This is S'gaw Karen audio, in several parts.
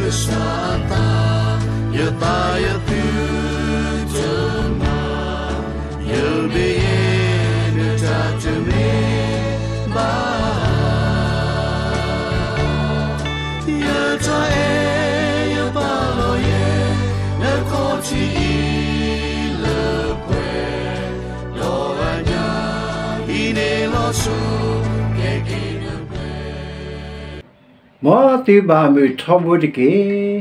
ကစၢ်အသး, ယသးယသုတမၤ, ယဘ့ယဲနတၢ်တမ့ၢ်ဘၣ် ယတၢ်အဲၣ်ယပာ်လီၤယဲ နခီၣ်ထံးအံၤလၢပှဲၤ, ဒီးအညၣ်ဟံးန့ၢ်လီၤဆူ ကဲက့ၤနပှဲၤ မ်သုဘၣ်မုာ်ထီဘိတက့ၢ်.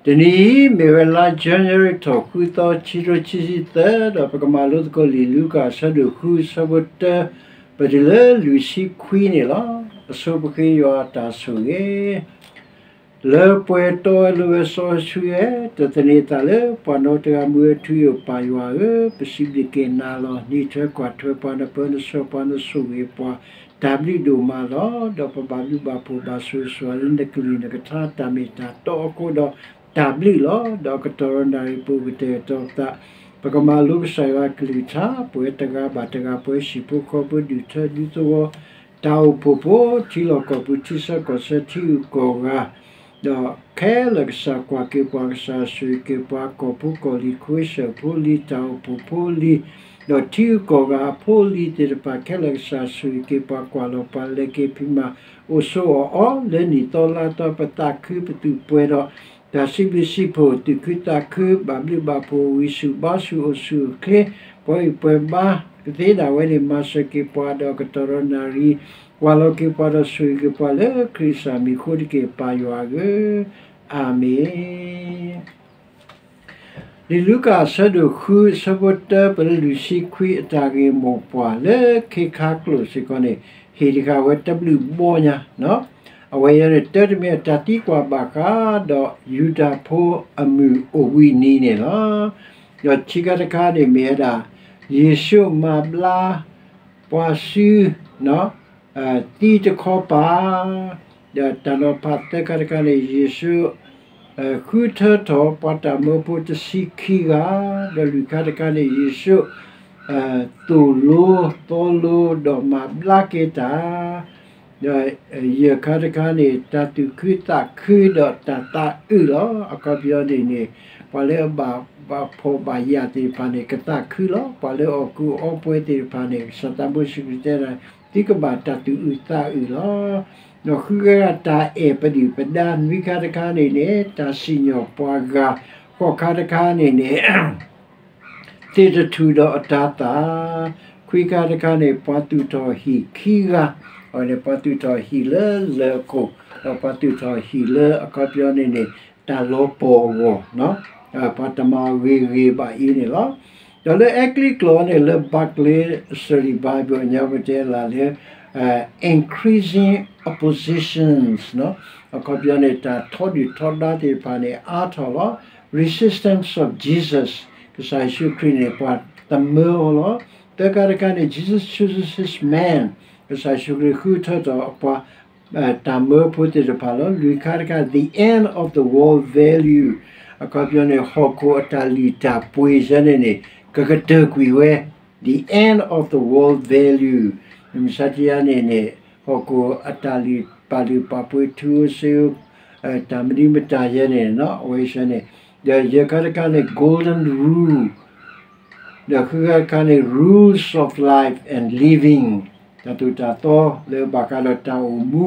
တနံၤအံၤ မ့ၢ်ဝဲလါ January ထီၣ်ဃုသီ ခံကထိခံဆံသၢ ဒီးပကမၤလိသကိးလံာ်လူၤကၣ်အဆၢဒိၣ်ဃု အဆၢဖိတၢ ပတုၤလၢလွံၢ်ဆံခွံန့ၣ်လီၤ. အဆိပဃ့ယွၤအတၢ်ဆိၣ်ဂ့ၤ လၢပှဲၤတီဝဲလိၤဝဲစီဆှံဝဲ, တသန့ၤသးလၢပှၤနီတဂၤမူအထူအယိာ်ပာ်ယွၤဧၢ, ပစံးဘျုးက့ၤနၤလီၤ. နံၤထွဲကွၢ်ထွဲပှၤ နပၢနဆှၢပှၤ နဆိၣ်ဂ့ၤပှၤ တၢ်ဘျုးဒိၣ်မးလီၤ. ဒီးပဘၣ်ဘျုးဘၣ်ဖှိၣ်ဘၣ်ဆိၣ်ဂ့ၤဆိၣ်ဝါလၢနကလုၢ်နကထါ တၢ်မ့ၢ်တၢ်တီအဃိဒီး တၢ်ဘျုးလီၤ. ဒီးကတီၢ်ဒီးနၣ်ရံၣ်ပူၤကတဲာ်ကတီၤပသး ပကမၤလိကစၢ်ယွၤအကလုၢ်ကထါ ပဝဲတဂၤဘၣ်တဂၤ ပဝဲဟံၣ်ဖိဃီဖိ ဒူၣ်ထၢဒူသဝီ တၢ်အိၣ်ဖှိၣ်ဖိ ထံလီၢ်ကီၢ်ပူၤ ထံဆၢကီၢ်ဆၢ ထံဂုၤကီၢ်ဂၤ ဒီးခဲလၢာ် ကစၢ်ကွၢ်က့ၤပှၤ ကစၢ်ဆိၣ်ဂ့ၤက့ၤပှၤ ကီၢ်ဖိကီၢ်လံၤ ခိၣ်ဆၢၣ်ဖိလံၤ တၢ်အိၣ်ဖှိၣ်ဖိလံၤ ဒီးထံဂုၤကီၢ်ဂၤအဖိအလံၤသ့ၣ်တဖၣ်ခဲလၢာ် ကစၢ်ဆိၣ်ဂ့ၤက့ၤပှၤ ကွၢ်လီၤပှၤ လဲၤက့ၤဖံးမၤ အိၣ်ဆိးအီၣ်အီ လၢနံၣ်သီလါသီ ပသးခုပသူၣ်ပှဲၤဒီး တၢ်စံးဘျုးစံးဖှိၣ် သူၣ်ခုသးခု ဘၣ်ဘျုးဘၣ်ဖှိၣ် ဝံၤဆူၣ်ဘါဆူၣ် အိၣ်ဆူၣ်အိၣ်ချ့ ပှဲၤဂံၢ်ပှဲၤဘါ ကသ့ဒၣ်ဝဲန့ၣ် မၤစၢၤက့ၤပှၤ ဒီးကတီၢ်ဒီးနၣ်ရံၣ် ကွၢ်လီၤက့ၤပှၤဒီးဆိၣ်ဂ့ၤက့ၤပှၤ လၢခရံာ်ကစၢ်မံၤအဃိတက့ၢ် ပၢ်ယွၤဧၢ, အၤမ့ၣ်. လံာ်လူၤကၣ်အဆၢဒိၣ်ဃု အဆၢဖိတၢ ပတုၤလၢလွံၢ်ဆံခွံ အတၢ်ဂ့ၢ်မိၢ်ပှၢ်လၢခ့ခါကျိာ်စ့ၢ်ကီးန့ၣ် ဟ့ၣ်တဃာ်ဝဲတၢ်ဘျုးဘီညါ, အဝဲအံၤန့ၣ် တၢတမံၤ အတၢ်သံကွၢ်ဘၣ်ဃးဒီးယူဒၤဖိအမုၢ်အိၣ်ဘှံးနံၤန့ၣ်လီၤ. ဒီးခံခါတခါန့ၣ်မ့ၢ်ဝဲဒၣ် ယ့ၣ်ၡူးမၤဘျါ ပှၤစု သံတခီပၤ, ဒီးတၢ်နီၤဖးသၢခါတခါန့ၣ် ယ့ၣ်ၡူး ဃုထၢထီၣ်ပှၤတၢ်မၢဖိတဆံခံဂၤ, ဒီးလွံၢ်ခါတခါန့ၣ် ယ့ၣ်ၡူး သိၣ်လိသီလိ ဒီးမၤဘျါက့ၤတၢ် ဒီးယဲၢ်ခါတခါန့ၣ် တၢ်သူၣ်ခုသးခုဒီးတၢ်သးအုးလီၤ. အခီပညီန့ၣ်န့ၣ် ပှၤလၢအဘၣ်ဘၣ်ဖှီၣ်ဘၣ်ယာ်သ့ၣ်တဖၣ်န့ၣ် ကသးခုလီၤ. ပှၤလၢအီၣ်ကူအီပှဲၤသ့ၣ်တဖၣ်န့ၣ် ကစၢ်သးဘိစံးကတဲဒၣ် သုကဘၣ်တၢ်သူၣ်အုးသးအုးလီၤ. ဒီးဃုဂၤတၢ်အဲၣ်ပဒုၣ်ပဒါ နွံခါတခါန့ၣ်န့ၣ် တၢ်စံၣ်ညီၣ်ပှၤဂၤ, ဃိးခါတခါန့ၣ်န့ၣ် သ့ၣ်တထူၣ်ဒီးအတၤသၣ်, ခွံခါတခါန့ၣ် ပှၤသူၣ်ထီၣ်ဟံၣ်ခံဂၤ, အဝဲန့ၣ်ပှၤသူၣ်ထီၣ်ဟံၣ်လၢလၢၢ်အခိၣ်, ဒီးပှၤသူၣ်ထီၣ်ဟံၣ်လၢအခီပညီန့ၣ်န့ၣ် တၢ်လီၤပှီၢ်အဂီၢ်, ပှၤတမၤဂ့ၤဂ့ၤဘၣ်အံၤန့ၣ်လီၤ. ဒီးလၢအဲကလံးကျိာ်န့ၣ် လၢ Barclay Study Bible အညါပတဲလၢ increasing oppositions အခီပညီန့ၣ် တၢ်ထီဒုၣ်ထီဒါသ့ၣ်တဖၣ်န့ၣ် အါထီၣ်လီၤ. Resistance of Jesus ကစၢ်ယ့ၣ်ၡူးခရံာ်န့ၣ် ပှၤသမၢအီၤလီၤ. သၢခါတခါန့ၣ် Jesus chooses his man ကစၢ်ယ့ၣ်ၡူးခရံာ်ဃုထၢထီၣ်အပှၤ တၢ်မၢဖိသ့ၣ်တဖၣ်လီၤ. လွံၢ်ခါတခါ the end of the world value အခီပညီန့ၣ် ဟီၣ်ခိၣ်အတၢ်လုၢ်တၢ်ပှ့ၤယဲန့ၣ်န့ၣ် ကကတၢၢ်ကွံာ်ဝဲ the end of the world value မုၢ်မဆါတယါန့ၣ်န့ၣ် ဟီၣ်ခိၣ်အတၢ်လုၢ်ပာ်လုၢ်ပာ်ပှ့ၤ ထူဧိၤစ့ဧိၤ တၢ်မနုၤမတၤယဲန့ၣ် အဝဲဆၢန့ၣ် ဒီးယဲၢ်ခါတခါန့ၣ် golden rule ဒီးဃုဂၤတခါန့ၣ် rules of life and living တၢ်သိၣ်တၢ်သီလၢဘၣ်ဃးဒီးတၢ်အိၣ်မူ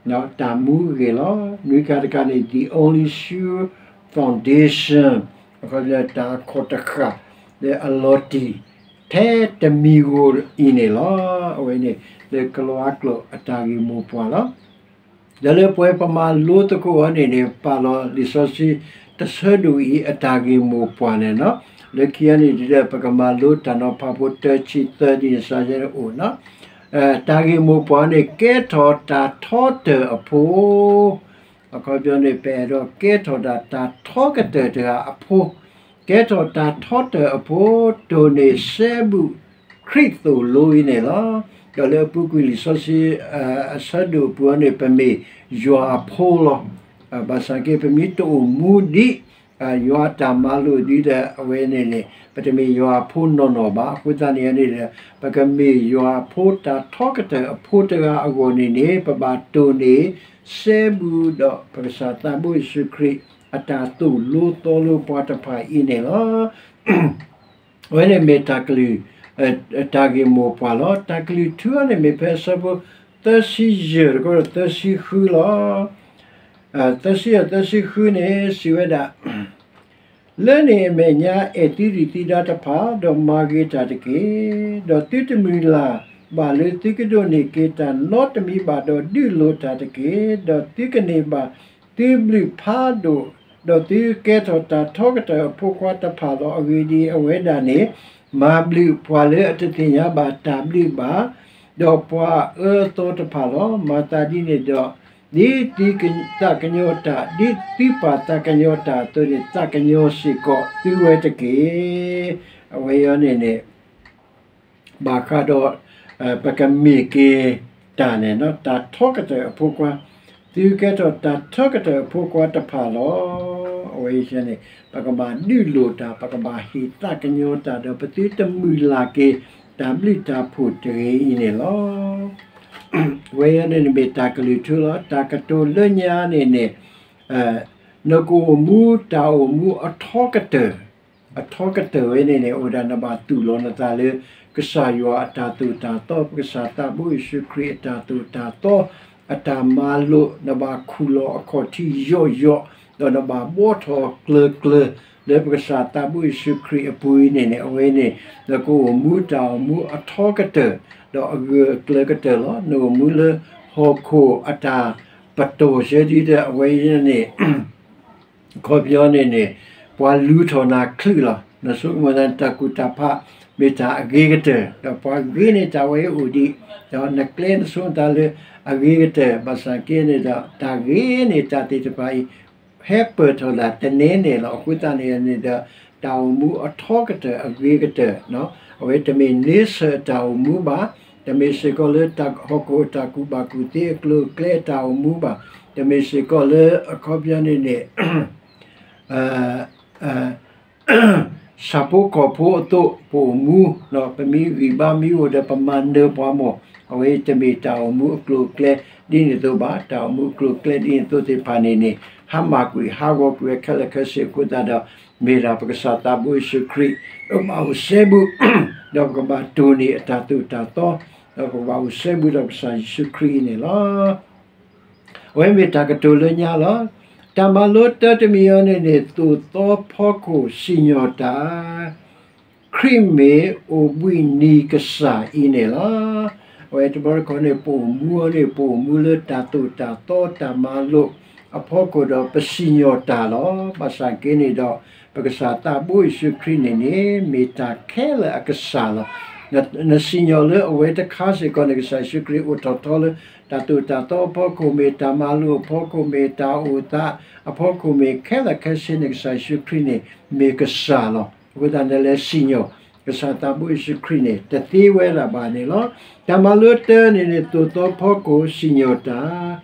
တၢ်မူအဂ့ၢ်လီၤ. နွံခါတခါန့ၣ် the only sure foundation အခီပညီ တၢ်အခီၣ်တဃၣ်လၢအလီၤတံၢ်ထဲတမံၤဧိၤအံၤန့ၣ်လီၤ. အဝဲန့ၣ် လၢကလံးကျိာ်အတၢ်ဂ့ၢ်မိၢ်ပှၢ်လီၤ. ဒီးလၢပဝဲပမၤလိသကိးအီၤန့ၣ်န့ၣ် ပာ်လီၤလံာ်စီဆှံတဆၢဒိၣ်အံၤ အတၢ်ဂ့ၢ်မိၢ်ပှၢ်န့ၣ်လီၤ. လၢခံအံၤန့ၣ် ဒ်လဲၣ် ပကမၤလိတၢ်နီၤဖးဖိတၢဆံသၢဒ်န့ၣ် စးယဲန့ၣ်အိၣ်နီၤ တၢ်ဂ့ၢ်မိၢ်ပှၢ်န့ၣ် ကဲထီၣ်တၢ်ထီတၢၣ်အဖိ အခီပညီန့ၣ် ပအဲၣ်ဒိးကဲထီၣ်ဒၣ်တၢ်ထီကတၢၢ်တဂၤအဖိ, ကဲထီၣ်တၢ်ထီတၢၣ်အဖိ တိၢ်န့ၢ်စဲဘူးခရံာ်သိၣ်လိအံၤန့ၣ်လီၤ. ဒီးလၢအပူၤကွံာ်လံာ်စီဆှံ အဆၢဒိၣ်အပူၤန့ၣ် ပမ့ၢ်ယွၤအဖိလီၤ. ဘၣ်ဆၣ်က့ ပမ့ၢ်တအိၣ်မူဒ် ယွၤအတၢ်မၤလိာ်ဒ်ဒီး အဝဲန့ၣ်န့ၣ် ပတမ့ၢ်ယွၤအဖိနီၢ်နီၢ်ဘၣ်. အဃိသတးန့ၣ်န့ၣ်ဒီး ပကမ့ၢ်ယွၤအဖိတၢ်ထီကတၢၢ်အဖိတဂၤအဂီၢ်န့ၣ်န့ၣ် ပဘၣ်တိၢ်န့ၢ် စဲဘူးဒီးပကစၢ်သးဘိယ့ၣ်ၡူးခရံာ် အတၢ်သိၣ်လိသီလိပှၤတဖၣ်အံၤန့ၣ်လီၤ. အဝဲန့ၣ်မ့ၢ်တၢ်ကလုၢ် တၢ်ဂ့ၢ်မိၢ်ပှၢ်လီၤ. တၢ်ကလုၢ်ထူအံၤန့ၣ်မ့ၢ်ဖဲအဆၢဖိ သၢဆံယဲၢ် တကဒီးသၢဆံဃုလီၤ. သၢဆံယဲၢ် သၢဆံဃုန့ၣ် စံးဝဲဒၣ်, လၢန့ၣ်အမဲာ်ညါ အဲၣ်သုဒံၣ်သုဒါတဖၣ်, ဒီးမၤဂ့ၤတၢ်တက့ၢ်. ဒီးသုတမုၢ်လၢ်ဘၣ်လၢသုကဒိးန့ၢ်က့ၤတၢ်နီတမံၤဘၣ်, ဒီးဒုးလိၣ်တၢ်တက့ၢ်. ဒီးသုကန့ၢ်ဘၣ်သုဘျုးဖးဒိၣ်, ဒီးသုကဲထီၣ်တၢ်ထီကတၢၢ်အဖိခွါတဖၣ်လီၤ. အဂ့ၢ်ဒ်အံၤ, အဝဲဒၣ်န့ၣ် မၤဘျုးပှၤလၢအတသ့ၣ်ညါဘၣ်တၢ်ဘျုးဘၣ်, ဒီးပှၤအၢအသီတဖၣ်လီၤ. မၤသးဒ်န့ၣ်ဒီး ဒ်သုသးကညီၤတၢ်, ဒ်သုပၢ်သးကညီၤတၢ်အသိးန့ၣ် သးကညီၤစ့ၢ်ကီးသုဝဲတက့ၢ်. အဝဲအံၤန့ၣ်န့ၣ် ဘၣ်ဃးဒီး ပကမ့ၢ်က့ၤတၢ်န့ၣ် တၢ်ထီကတၢၢ်အဖိခွါ, သုကဲထီၣ်တၢ်ထီကတၢၢ်အဖိခွါတဖၣ်လီၤ. အဝဲအံၤန့ၣ် ပကဘၣ်ဒုးလိၣ်တၢ်, ပကဘၣ်ဟ့ၣ်သးကညီၤတၢ်, ဒီးပသုတမုၢ်လၢ်က့ၤ တၢ်ဘျုးတၢ်ဖှိၣ်တဂ့ၤအံၤန့ၣ်လီၤ. အဝဲအံၤန့ၣ်မ့ၢ်တၢ်ကလုၢ်ထူလီၤ. တၢ်ကတိၤလၢညါန့ၣ်န့ၣ် နကအိၣ်မူတၢ်အိၣ်မူအထီကတၢၢ်, အထီကတၢၢ်ဝဲန့ၣ်န့ၣ် အိၣ်ဒၣ်နဘၣ်သူၣ်လီၤနသးလၢ ကစၢ်ယွၤအတၢ်သိၣ်တၢ်သီ, ပကစၢ်သးဘိယ့ၣ်ၡူးခရံာ်အတၢ်သိၣ်တၢ်သီ, အတၢ်မၤလိာ်, နဘၣ်ခူၣ်လီၤအခီၣ်ထံးယိာ်ယိာ်, ဒီးနဘၣ်ဘှီထီၣ်ကျၢၤကျၢၤ လၢပကစၢ်သးဘိယ့ၣ်ၡူးခရံာ်အပူၤအံၤန့ၣ်န့ၣ် အဝဲန့ၣ် နကအိၣ်မူတၢ်အိၣ်မူအထီကတၢၢ်, ဒီးအဂၢၢ်အကျၢၤကတၢၢ်လီၤ. နအိၣ်မူလၢဟီၣ်ခိၣ်အတၢ်ပတီၢ်ဆၢဒ်ဒီး အဝဲအံၤန့ၣ် အခီပညီန့ၣ်န့ၣ် ပှၤလူၤထီၣ်နၤချုးလီၤ. နဆိကမိၣ်သးန့ၣ် တၢ်ကူၣ်တၢ်ဖးမ့ၢ်တၢ်အဂ့ၤကတၢၢ်, ဒီးပှၤဂ့ၤန့ၢ်တၢ်ဝဲအံၤအိၣ်ဒံး, ဒီးနကျဲနဆိကမိၣ်သးလၢအဂ့ၤကတၢၢ်, ဘၣ်ဆၣ်က့န့ၣ်ဒီး တၢ်ဂ့ၤန့ၢ်တၢ်သ့ၣ်တဖၣ်အံၤ ဟဲပၢၢ်ထီၣ်ဒၣ်တန့ၢ်န့ၣ်လီၤ. အဃိသတးန့ၣ်န့ၣ်ဒီး တၢ်အိၣ်မူအထီကတၢၢ်အဂ့ၤကတၢၢ် အဝဲတမ့ၢ်န့ဆၢၣ်အတၢ်အိၣ်မူဘၣ်, တမ့ၢ်စ့ၢ်ကီးလၢဟီၣ်ခိၣ်အတၢ်ကူၣ်ဘၣ်ကူၣ်သ့အကျိၤအကျဲအတၢ်အိၣ်မူဘၣ်, တမ့ၢ်စ့ၢ်ကီးလၢအခီပညီန့ၣ်န့ၣ် ဆၣ်ဖိကီၢ်ဖိအသိး ပအိၣ်မူ, ပမ့ၢ်ဂံၢ်ဘါမ့ၢ်အိၣ်ဒီးပမၤနၢၤပှၤမၢ်, အဝဲတမ့ၢ်တၢ်အိၣ်မူအကျိၤအကျဲ ဒ်န့ၣ်အသိးဘၣ်. တၢ်အိၣ်မူအကျိၤအကျဲဒ်န့ၣ်အသိးသ့ၣ်တဖၣ်န့ၣ်န့ၣ် ဟါမၢ်ကွံာ်ဟးဂီၤကွံာ်ဝဲခဲလၢာ်ခဲဆ့အဃိသတးဒီး မ့ၢ်ဒၣ်ပကစၢ်သးဘိယ့ၣ်ၡူးခရံာ် ပကဘၣ်အိၣ်စဲဘူး, ဒီးပကဘၣ်တိၢ်န့ၢ်အတၢ်သိၣ်တၢ်သီ, ဒီးပကဘၣ်အိၣ်စဲဘူးဒီးကစၢ်ယ့ၣ်ၡူးခရံာ်အံၤန့ၣ်လီၤ. အဝဲမ့ၢ်တၢ်ကတိၤလၢညါလီၤ. တၢ်မၤလိတၢတမံၤအံၤန့ၣ်န့ၣ် သိၣ်သီဖီခိၣ်စံၣ်ညီၣ်တၢ်, ခရံာ်မ့ၢ်အိၣ်ဘှံးနံၤကစၢ်အံၤန့ၣ်လီၤ. အဝဲတဘျီတခီၣ်န့ၣ် ပအိၣ်မူအံၤန့ၣ် ပအိၣ်မူလၢတၢ်သိၣ်တၢ်သီတၢ်မၤလိာ်အဖီခိၣ်ဒီး ပစံၣ်ညီၣ်တၢ်လီၤ. ဘၣ်ဆၣ်က့န့ၣ်ဒီး ပကစၢ်သးဘိယ့ၣ်ၡူးခရံာ်န့ၣ်န့ၣ် မ့ၢ်တၢ်ခဲလၢာ်အကစၢ်လီၤ. နစံၣ်ညီၣ်လၢအဝဲတခါစ့ၢ်ကီးန့ၣ် ကစၢ်ယ့ၣ်ၡူးခရံာ်အိၣ်ထီၣ်ထီလၢ တၢ်သိၣ်တၢ်သီအဖီခိၣ်မ့ၢ် တၢ်မၤလိာ်အဖီခိၣ်မ့ၢ် တၢ်အိၣ်သးအဖီခိၣ်မ့ၢ် ခဲလၢာ်ခဲဆ့န့ၣ် ကစၢ်ယ့ၣ်ၡူးခရံာ်န့ၣ် မ့ၢ်ကစၢ်လီၤ. အဃိသတးန့ၣ် နလဲၤစံၣ်ညီၣ် ကစၢ်သးဘိယ့ၣ်ၡူးခရံာ်န့ၣ် တသ့ဝဲဒၣ်ဘၣ်န့ၣ်လီၤ. တၢ်မၤလိတၢန့ၣ်န့ၣ် သိၣ်သီဖီခိၣ်စံၣ်ညီၣ်တၢ်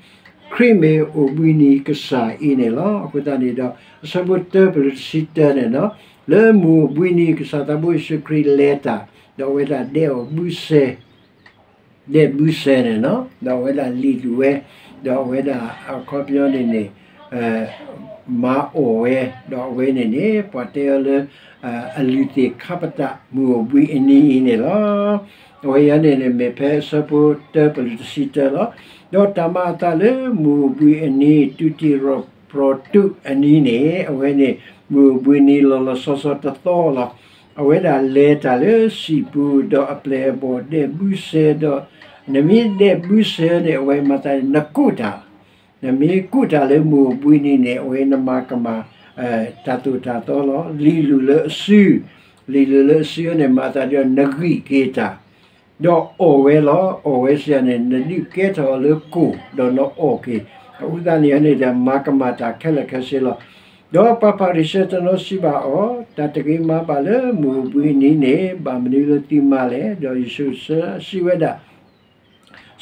ခရံာ်မ့ၢ်အိၣ်ဘှံးနံၤကစၢ်အံၤန့ၣ်လီၤ. အဃိသတးန့ၣ်ဒီး အဆၢဖိတၢပလုၢ်တဆံတၢန့ၣ်ဒီး လၢမုၢ်အိၣ်ဘှံးနံၤ ကစၢ်သးဘိယ့ၣ်ၡူးခရံာ်လဲၤတၢ်, ဒီးအဝဲဒၣ်ဒဲးအီၣ်ဘုစဲ ဒဲးဘုစဲန့ၣ်လီၤ. ဒီးအဝဲဒၣ်လံာ်လူၤဝဲ, ဒီးအဝဲဒၣ်အခီပညီန့ၣ်န့ၣ် မၤအီၣ်ဝဲ, ဒီးအဝဲန့ၣ်န့ၣ် ပှၤတဲအီၤလၢ အလုၢ်သ့ၣ်ခါပတာ် မုၢ်အိၣ်ဘှံးအနံၤအံၤန့ၣ်လီၤ. အဝဲအံၤန့ၣ်န့ၣ် မ့ၢ်ဖဲအဆၢဖိတၢပလုၢ်တဆံတၢလီၤ. ဒီးတၢ်မၤအသးလၢမုၢ်အိၣ်ဘှံးအနံၤ တုၤတံၤရီၣ်ပြံးတုးအနံၤန့ၣ် အဝဲန့ၣ် မုၢ်အိၣ်ဘှံးနံၤလီၤလီၤဆီဆီတသီလီၤ. အဝဲဒၣ်လဲၤတၢ်လၢစံာ်ပူၤဒီးအပျဲၢ်အဘီၣ်ဒဲးဘုစဲဒီး နမ့ၢ်ဒဲးဘုစဲန့ၣ် အဝဲမၤသးန့ၣ် နကူးတၢ် နမ့ၢ်ကူးတၢ်လၢမုၢ်အိၣ်ဘှံးနံၤန့ၣ် အဝဲနမၤကမၣ် တၢ်သိၣ်တၢ်သီလီၤ. လံာ်လူၤလၢအစု, လံာ်လူၤလၢအစုန့ၣ် မၤသးဒ်နဂံၢ်က့ၤတၢ်, ဒီးအီၣ်ဝဲလီၤ. အီၣ်ဝဲစ့ၢ်န့ၣ် နဒုးကဲထီၣ်အီၤလၢကိၢ် ဒီးနအီၣ်က့ၤ, အဃိသတးန့ၣ်န့ၣ်ဒီး မၤကမၣ်တၢ်ခဲလၢာ်ခဲဆ့လီၤ. ဒီးပှၤဖၤရံၤၡဲတနီၤစံးဘၣ်အီၤ, တၢ်တဂ့ၤမၤဘၣ်လၢမုၢ်အိၣ်ဘှံးအနံၤန့ၣ် ဘၣ်မနုၤလၢသုမၤလဲၣ်. ဒီးယ့ၣ်ၡူးစံးဝဲဒၣ်,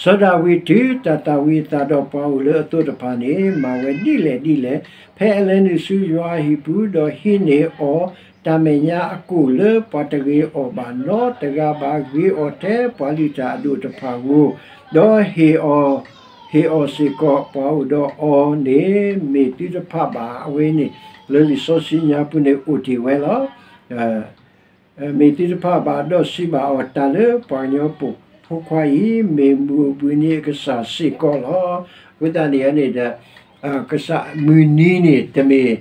စီၤဒၤဝံးတုၤတၢ်သၣ်ဝံၤအသးဒီးပှၤအိၣ်လၢအသိးတဖၣ်န့ၣ် မၤဝဲဒ်လဲၣ်ဒ်လဲၣ်, ဖဲအလဲၤနုာ်ဆူယွၤအဟံၣ်ပူၤ ဒီးဟံးန့ၢ်အီၤတၢ်မဲာ်ညါအကိၣ်လၢပှၤတဂ့ၤအီၣ်ဘၣ်နီတဂၤဘၣ်, ဂ့ၤအီၣ်ထဲပှၤလုၢ်တၢ်အဒိၣ်တဖၣ်ဧိၤ, ဒီးဟ့ၣ်အီၤ ဟ့ၣ်အီၣ်စ့ၢ်ကီး, ပှၤအိၣ်ဒီးအီၤန့ၣ် မ့ၢ်သုတဖးဘၣ်. အဝဲန့ၣ် လၢလံာ်စီဆှံညါပူၤန့ၣ်အိၣ်တ့ၢ်ဝဲလီၤ. မ့ၢ်သုတဖးဘၣ်ဒီးစံးဘၣ်အီၤ, တၢ်လၢပှၤကညီဖိခွါအံၤ မ့ၢ်မုၢ်အိၣ်ဘှံးနံၤအကစၢ်စ့ၢ်ကီးလီၤ. အဃိသတးန့ၣ်န့ၣ်ဒီး ကစၢ်မုၢ်နံၤန့ၣ် တမ့ၢ်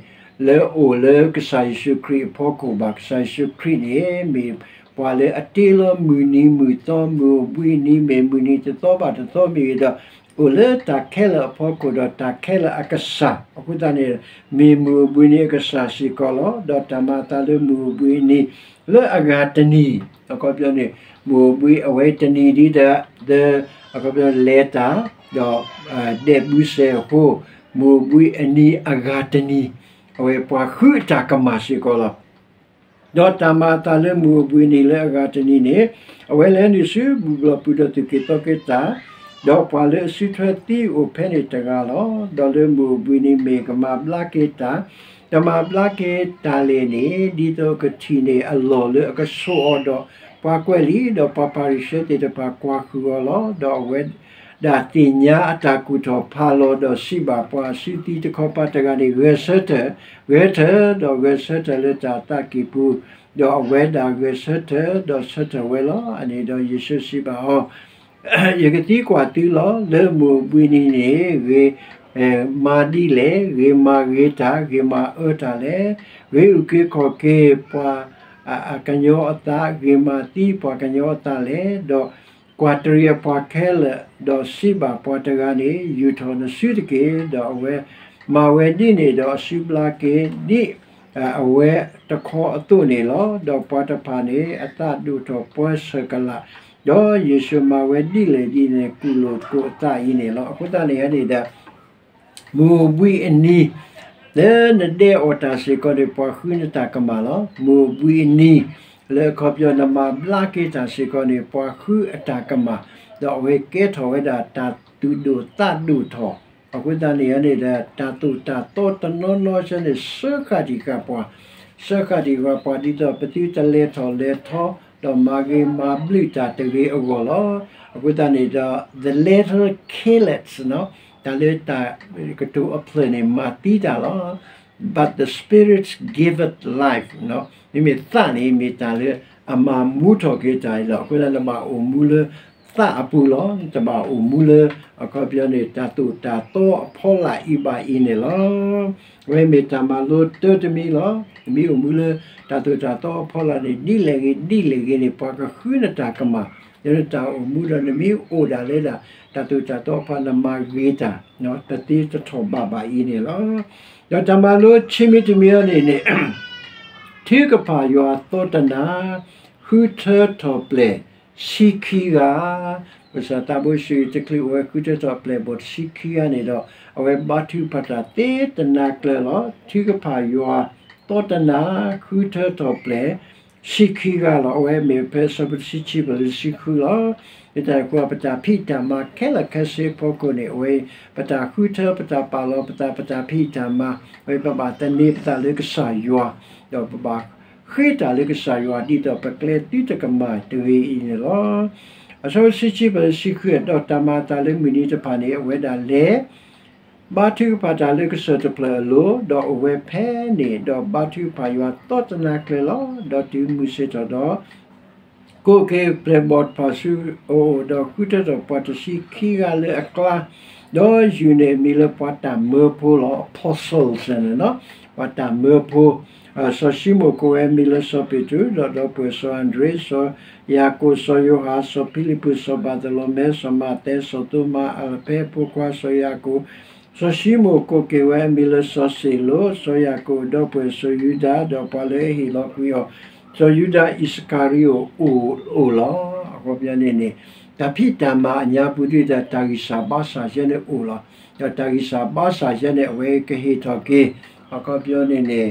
လၢအိၣ်လၢကစၢ်ယ့ၣ်ၡူးခရံာ်အဖီခိၣ်ဘၣ်. ကစၢ်ယ့ၣ်ၡူးခရံာ်န့ၣ် မ့ၢ်ပှၤလၢအတ့လီၤမုၢ်နံၤမုၢ်သီ, မုၢ်အိၣ်ဘှံးနံၤ မ့ၢ်မုၢ်နံၤတသီဘၣ်တသီမ့ၢ်ဂ့ၤဒီး အိၣ်လၢတၢ်ခဲလၢာ်အဖီခိၣ်ဒီးတၢ်ခဲလၢာ်အကစၢ်. အဃိသတးန့ၣ် မ့ၢ်မုၢ်အိၣ်ဘှံးနံၤအကစၢ်စ့ၢ်ကီးလီၤ. ဒီးတၢ်မၤအသးလၢမုၢ်အိၣ်ဘှံးနံၤ လၢအဂၤတနံၤ, အခီပညီန့ၣ် မုၢ်အိၣ်ဘှံးအဝဲတနံၤဒ်ဒီး အခီပညီလဲၤတၢ် ဒီး ဒဲးဘုစဲးအဃိ, မုၢ်အိၣ်ဘှံးအနံၤအဂၤတနံၤ အဝဲပှၤဃုအတၢ်ကမၣ်စ့ၢ်ကီးလီၤ. ဒီးတၢ်မၤအသးလၢမုၢ်အိၣ်ဘှံးနံၤလၢအဂၤတနံၤန့ၣ် အဝဲလဲၤနုာ်ဆူဘူၣ်ဘျီၣ်ပူၤဒီးသူၣ်က့ၤသီက့ၤတၢ်, ဒီးပှၤလၢအစုထွဲသံအိၣ်ဖဲန့ၣ်တဂၤလီၤ. ဒီးလၢမုၢ်အိၣ်ဘှံးနံၤမ့ၢ်ကမၤဘျါက့ၤတၢ်, တမၤဘျါက့ၤတၢ်လဲၣ်န့ၣ် ဒ်သိးကထံၣ်န့ၢ်အလီၢ်လၢအကဆိးအီၤဒီး ပှၤကွဲးလံာ် ဒီးပှၤဖၤရံၤၡဲသ့ၣ်တဖၣ်ကွၢ်ဃုာ်အီၤလီၤ. ဒီးအဝဲဒၣ်သ့ၣ်ညါအတၢ်ကူၣ်ထီၣ်ဖးလီၤ ဒီးစံးဘၣ်ပှၤစုသံတခီပၤတဂၤန့ၣ်, ဂဲၤဆၢထၢၣ်, ဂဲၤထၢၣ်, ဒီးဂဲၤဆၢထၢၣ်လၢတၢ်သးကံၢ်ပူၤ, ဒီးအဝဲဒၣ်ဂဲၤဆၢထၢၣ် ဒီးဆၢထၢၣ်ဝဲလီၤ. အန့ၣ်ဒီးယ့ၣ်ၡူးစံးဘၣ်အီၤ, ယကသံကွၢ်သုလီၤ. လၢမုၢ်အိၣ်ဘှံးနံၤန့ၣ် ဂ့ၤမၤဒ်လဲၣ်, ဂ့ၤမၤဂ့ၤတၢ်, ဂ့ၤမၤအၢတၢ်လဲၣ်, ဂ့ၤအုၣ်က့ၤခီၣ်က့ၤပှၤအကညီအသး, ဂ့ၤမၤသံပှၤကညီအသးလဲၣ်. ဒီးကွၢ်တရံးအပှၤခဲလၢာ်, ဒီးစံးဘၣ်ပှၤတဂၤန့ၣ်, ယူာ်ထီၣ်နစုတက့ၢ်. ဒီးအဝဲမၤဝဲဒ်န့ၣ်ဒီးအစုဘျါက့ၤဒ်အဝဲတခီအသိးန့ၣ်လီၤ. ဒီးပှၤတဖၣ်န့ၣ် အသးဒိၣ်ထီၣ်ပှဲၤဆၢကလး, ဒီးယ့ၣ်ၡူးမၤဝဲဒ်လဲၣ်ဒ်လဲၣ် ကူၣ်လိာ်သကိးအသးအံၤန့ၣ်လီၤ. အဃိသတးန့ၣ်န့ၣ်ဒီး မုၢ်အိၣ်ဘှံးအနံၤ လၢနဒဲးအီၣ်တၢ်စ့ၢ်ကီးန့ၣ် ပှၤဃုနတၢ်ကမၣ်လီၤ. မုၢ်အိၣ်ဘှံးအနံၤ လၢအခီပညီနမၤဘျါက့ၤတၢ်စ့ၢ်ကီးန့ၣ် ပှၤဃုအတၢ်ကမၣ်, ဒီးအဝဲကဲထီၣ်ဝဲဒၣ်တၢ်သူၣ်ဒိၣ်သးဒိၣ်ထီၣ်. အဃိသတးန့ၣ်န့ၣ်ဒီး တၢ်သိၣ်တၢ်သီတနီၤနီၤဆၢန့ၣ် စၢဃာ်တံၢ်ဃာ်ပှၤ, စၢဃာ်တံၢ်ဃာ်ပှၤ ဒ်သိးပသုတလဲၤထီၣ်လဲၤထီ, ဒီးမၤဂ့ၤမၤဘျုးတၢ်တဂ့ၤအဂီၢ်လီၤ. အဃိသတးန့ၣ်ဒီး the letter killeth တၢ်လၢတၢ်ကတိၤအဖျၢၣ်န့ၣ် မၤသံတၢ်လီၤ. But the Spirit giveth life မ့မ့ၢ်သးန့ၣ် မ့ၢ်တၢ်လၢအမၤမူထီၣ်က့ၤတၢ်အံၤလီၤ. အဃိသတး နဘၣ်အိၣ်မူလၢသးအပူၤလီၤ. တဘၣ်အိၣ်မူလၢ အခီပညီန့ၣ် တၢ်သိၣ်တၢ်သီအဖီလာ်အံၤဘၣ်အံၤန့ၣ်လီၤ. အဝဲမ့ၢ်တၢ်မၤလိတၢ်တမံၤလီၤ. နမ့ၢ်အိၣ်မူလၢတၢ်သိၣ်တၢ်သီအဖီလာ်န့ၣ် ဒ်လဲၣ်ဂ့ၤဒ်လဲၣ်ဂ့ၤန့ၣ် ပှၤကဃုနတၢ်ကမၣ် လၢနတၢ်အိၣ်မူဒီး နမ့ၢ်အိၣ်ဒၣ်လၢဒၣ် တၢ်သိၣ်တၢ်သီအဖီလာ် နမၤဂ့ၤတၢ် တသ့တထီၣ်ဘၣ်ဘၣ်အံၤန့ၣ်လီၤ. ဒီးတၢ်မၤလိဆံမံၤတမံၤအံၤန့ၣ်န့ၣ် ထုကဖၣ်ယွၤသီတနၤ ဃုထၢထီၣ်ပျဲၢ် ဆံခံဂၤ, ကစၢ်သးဘိစံးတချုးအဝဲဃုထၢထီၣ်ပျဲၢ်ဘီၣ်တဆံခံဂၤန့ၣ်ဒီး အဝဲဘါထုကဖၣ်တၢ်သ့တနၤကျၢၤလီၤ. ထုကဖၣ်ယွၤသီတနၤ ဃုထၢထီၣ်ပျဲၢ် ဆံခံဂၤလီၤ. အဝဲမ့ၢ်ဖဲအဆၢဖိတဆံခံ ပလၢတဆံဃုလီၤ. မ့ၢ်တၢ်န့ၣ်အဃိ ပတၢ်ဖံးတၢ်မၤခဲလၢာ်ခဲဆ့အဖီခိၣ်န့ၣ် အဝဲ ပတၢ်ဃုထၢ ပတၢ်ပာ်လီၤပသး ပတၢ်ဖံးတၢ်မၤ အဝဲပဘၣ်သန့ၤပသးလၢကစၢ်ယွၤ ဒီးပဘၣ်ဃ့တၢ်လၢကစၢ်ယွၤ ဒ်သိးပကျဲသုတကမၣ်တဂ့ၤအံၤန့ၣ်လီၤ. အဆၢဖိတဆံခံ ပလၢတဆံဃု ဒီးတၢ်မၤအသးလၢမုၢ်နံၤတဖၣ်န့ၣ် အဝဲဒၣ်လဲၤ ဘါထုကဖၣ်တၢ်လၢကစၢၢ်တဖျၢၣ်အလိၤ, ဒီးအိၣ်ဝဲဖဲန့ၣ်, ဒီးဘါထုကဖၣ်ယွၤသီတနၤကျၢၤလီၤ. ဒီးတုၤမုၢ်ဆ့ၣ်ထီၣ်ဒီး ကိးက့ၤပျဲၢ်ဘီၣ်တဖၣ်ဆူအအိၣ်, ဒီးဃုထၢထီၣ်ပှၤတဆံခံဂၤလၢအကျါ, ဒီးယုၢ်န့ၢ်အမံၤလၢပှၤတၢ်မၢဖိလီၤ. Apostles န့ၣ်လီၤ, ပှၤတၢ်မၢဖိ စီၤၡံမိၣ်ကိးဝဲအမံၤလၢစီၤပ့းတရူး, ဒီးဒီပုၢ်ဝဲၢ်စီၤအၤဒြ့, စီၤယၤကိာ်, စီၤယိၤဟၣ်, စီၤဖံလံးပူး, စီၤဘၤသလိမဲ, စီၤမးသဲ, စီၤသိမၤ, အးလဖဲအဖိခွါစီၤယၤကိာ်, စီၤၡံမိၣ်ကိးက့ၤဝဲအမံၤလၢစီၤစ့းလိာ်, စီၤယၤကိာ်အဒီပုၢ်ဝဲၢ်စီၤယူဒၤ, ဒီးပှၤလၢအဟ့ၣ်လီၤကွံာ်အီၤ, စီၤယူဒၤအံၣ်စကၤရံၤအိာ်အိၣ်လီၤ. အခီပညီန့ၣ်န့ၣ် တၢ်ဖံးတၢ်မၤအညါပူၤဒ်ဒီး တၢ်ဂံၢ်စၢ်ဘါစၢ်ယဲန့ၣ်အိၣ်လီၤ. ဒီးတၢ်ဂံၢ်စၢ်ဘါစၢ်ယဲန့ၣ် အဝဲကဟ့ၣ်ထီၣ်က့ၤ အခီပညီန့ၣ်န့ၣ်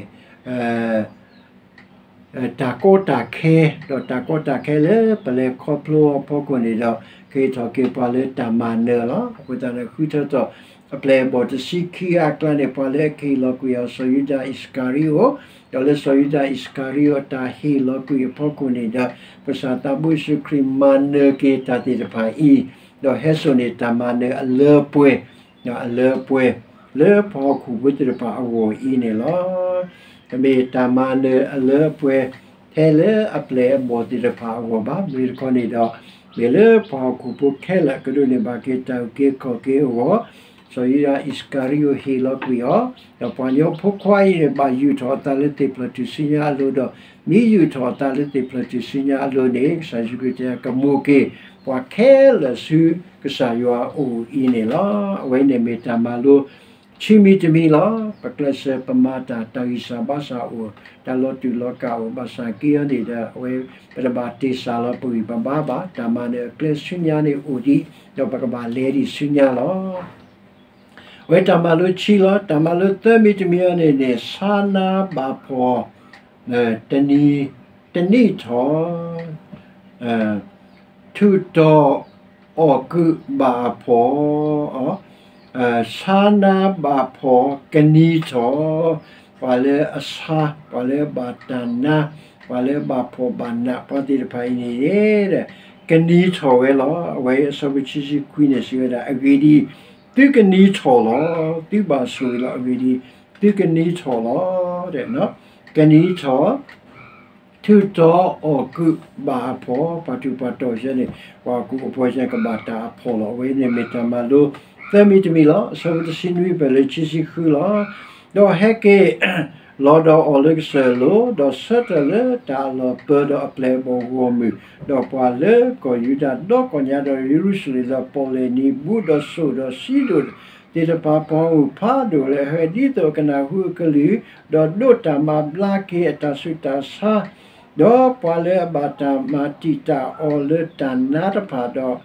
တၢ်ကီတၢ်ခဲ, ဒီးတၢ်ကီတၢ်ခဲလၢပလဲၤခီဖျိအဖီခိၣ်န့ၣ်ဒီး ကဟ့ၣ်ထီၣ်က့ၤပှၤလၢတၢ်မၤနၢၤလီၤ. အဃိသတးန့ၣ် ဃုထၢထီၣ်အပျဲၢ်အဘီၣ်တဆံခံဂၤအကျါန့ၣ် ပှၤလၢအကဟ့ၣ်လီၤကွံာ်အီၤ စီၤယူဒၤအံၣ်စကၤရံအိၣ်, ဒီးလၢစီၤယူဒၤအံၣ်စကၤရံအိၣ်တၢ်ဟ့ၣ်လီၤကွံာ်အဖီခိၣ်န့ၣ်ဒီး ပကစၢ်သးဘိယ့ၣ်ၡူးခရံာ်မၤနၢၤက့ၤတၢ်သ့ၣ်တဖၣ်အံၤ, ဒီးဟဲစိာ်န့ၢ်တၢ်မၤနၢၤအလၢအပှဲၤ အလၢအပှဲၤ လၢပှၤဟီၣ်ခိၣ်ဖိသ့ၣ်တဖၣ်အဂီၢ်အံၤန့ၣ်လီၤ. တမ့ၢ်တၢ်မၤနၢၤအလၢအပှဲၤ ထဲလၢအပျဲၢ်အဘီၣ်သ့ၣ်တဖၣ်အဂီၢ်ဘၣ်. မ့ၢ်တခီန့ၣ်ဒီး မ့ၢ်လၢပှၤဟီၣ်ခိၣ်ဖိခဲလၢာ်ကဒိးန့ၢ်ဘၣ်က့ၤတၢ်အုၣ်က့ၤခီၣ်က့ၤအဂီၢ် စီၤယူဒၤအံၣ်စကၤရံအိၣ်ဟ့ၣ်လီၤကွံာ်အီၤ, ဒီးပှၤကညီဖိခွါအံၤန့ၣ် ဘၣ်ယူာ်ထီၣ်အသးလၢသ့ၣ်ဖျၢၣ်ထူၣ်စုညါအလိၤဒီး မ့ၢ်ယူာ်ထီၣ်အသးလၢသ့ၣ်ဖျၢၣ်ထူၣ်စုညါအလိၤန့ၣ် ကစၢ်ယ့ၣ်ၡူးခရံာ်တဲ ကမူၣ်က့ၤ ပှၤခဲလၢာ်ဆူကစၢ်ယွၤအအိၣ်အံၤန့ၣ်လီၤ. အဝဲန့ၣ်မ့ၢ်တၢ်မၤလိ ဆံမံၤတမံၤလီၤ. ပကျဲးစၢးပမၤတၢ် တၢ်ဂံၢ်စၢ်ဘါစၢ်အိၣ်, တၢ်လီၤတူာ်လီၤကာ်အိၣ် ဘၣ်ဆၣ်က့အံၤန့ၣ်ဒီး အဝဲပတဘၣ်တ့ၢ်စၢ်လီၤပဂံၢ်ပဘါဘၣ်. တၢ်မၤနၢၤအကျဲဆူညါန့ၣ်အိၣ်ဒံး ဒီးပကဘၣ်လဲၤဒံးဆူညါလီၤ. အဝဲတၢ်မၤလိဆံလီၤ. တၢ်မၤလိသၢမံၤတမံၤအံၤန့ၣ်န့ၣ် ဆါနါဘၣ်ဖှီၣ် တနံၤ တနံၣ်ထီၣ် ထူးတီၤအီၣ်ကုးဘၣ်အဖှီၣ်, ဆါနါဘၣ်ဖှီၣ်ကနံၤထီၣ်, ပှၤလၢအဆါ ပှၤလၢအဘၣ်တၢ်နါ ပှၤလၢအဘၣ်ဖှီၣ်ဘၣ်နး ပှၤသ့ၣ်တဖၣ်အံၤန့ၣ် ကနံၤထီၣ်ဝဲလီၤ. အဝဲအဆၢဖိဆံဆံခွံန့ၣ် စံးဝဲဒၣ် အဂ့ၢ်ဒ်အံၤ, သုကနံၤထီၣ်လီၤ. သုဘၣ်ဆိၣ်ဂ့ၤလီၤ. အဂ့ၢ်ဒ်အံၤ, သုကနံၤထီၣ်လီၤ. ကနံၤထီၣ် ထူးတီၤအီၣ်ကုးဘၣ်အဖှီၣ်, ပှၤထူးပှၤတီၤဆဲန့ၣ် ပှၤကူးအဖှီၣ်ဆဲန့ၣ် ကဘၣ်တၢ်အဖှီၣ်လီၤ. အဝဲန့ၣ်မ့ၢ်တၢ်မၤလိ သၢမံၤတမံၤလီၤ. အဆၢဖိတဆံနွံဖဲလၢခံဆံဃုလီၤ. ဒီးဟဲက့ၤ လီၤဒီးအီၤလၢကစၢၢ်လိၤ, ဒီးဆၢထၢၣ်လၢတၢ်အလီၢ်ပၢၤဒီးအပျဲၢ်အဘီၣ်ဂီၢ်မုၢ်, ဒီးပှၤလၢကီၢ်ယူဒၤဒီကီၢ်ညါဒီးယရူၤၡလ့ၣ်ဒီးပီၣ်လဲၣ်နံၤ ဘူးဒီးစိၣ်ဒီးစံဒိၣ်သ့ၣ်တဖၣ် ပှၤဂီၢ်မုၢ်ဖးဒိၣ်လၢအဟဲဒ်သိးအကနၢ်ဟူအကလုၢ်, ဒီးဒိးတၢ်မၤဘျါက့ၤအတၢ်ဆူးတၢ်ဆါ, ဒီးပှၤလၢအဘၣ်တၢ်မၤတံာ်တာ်အီၤလၢတၢ်နါတဖၣ်ဒီး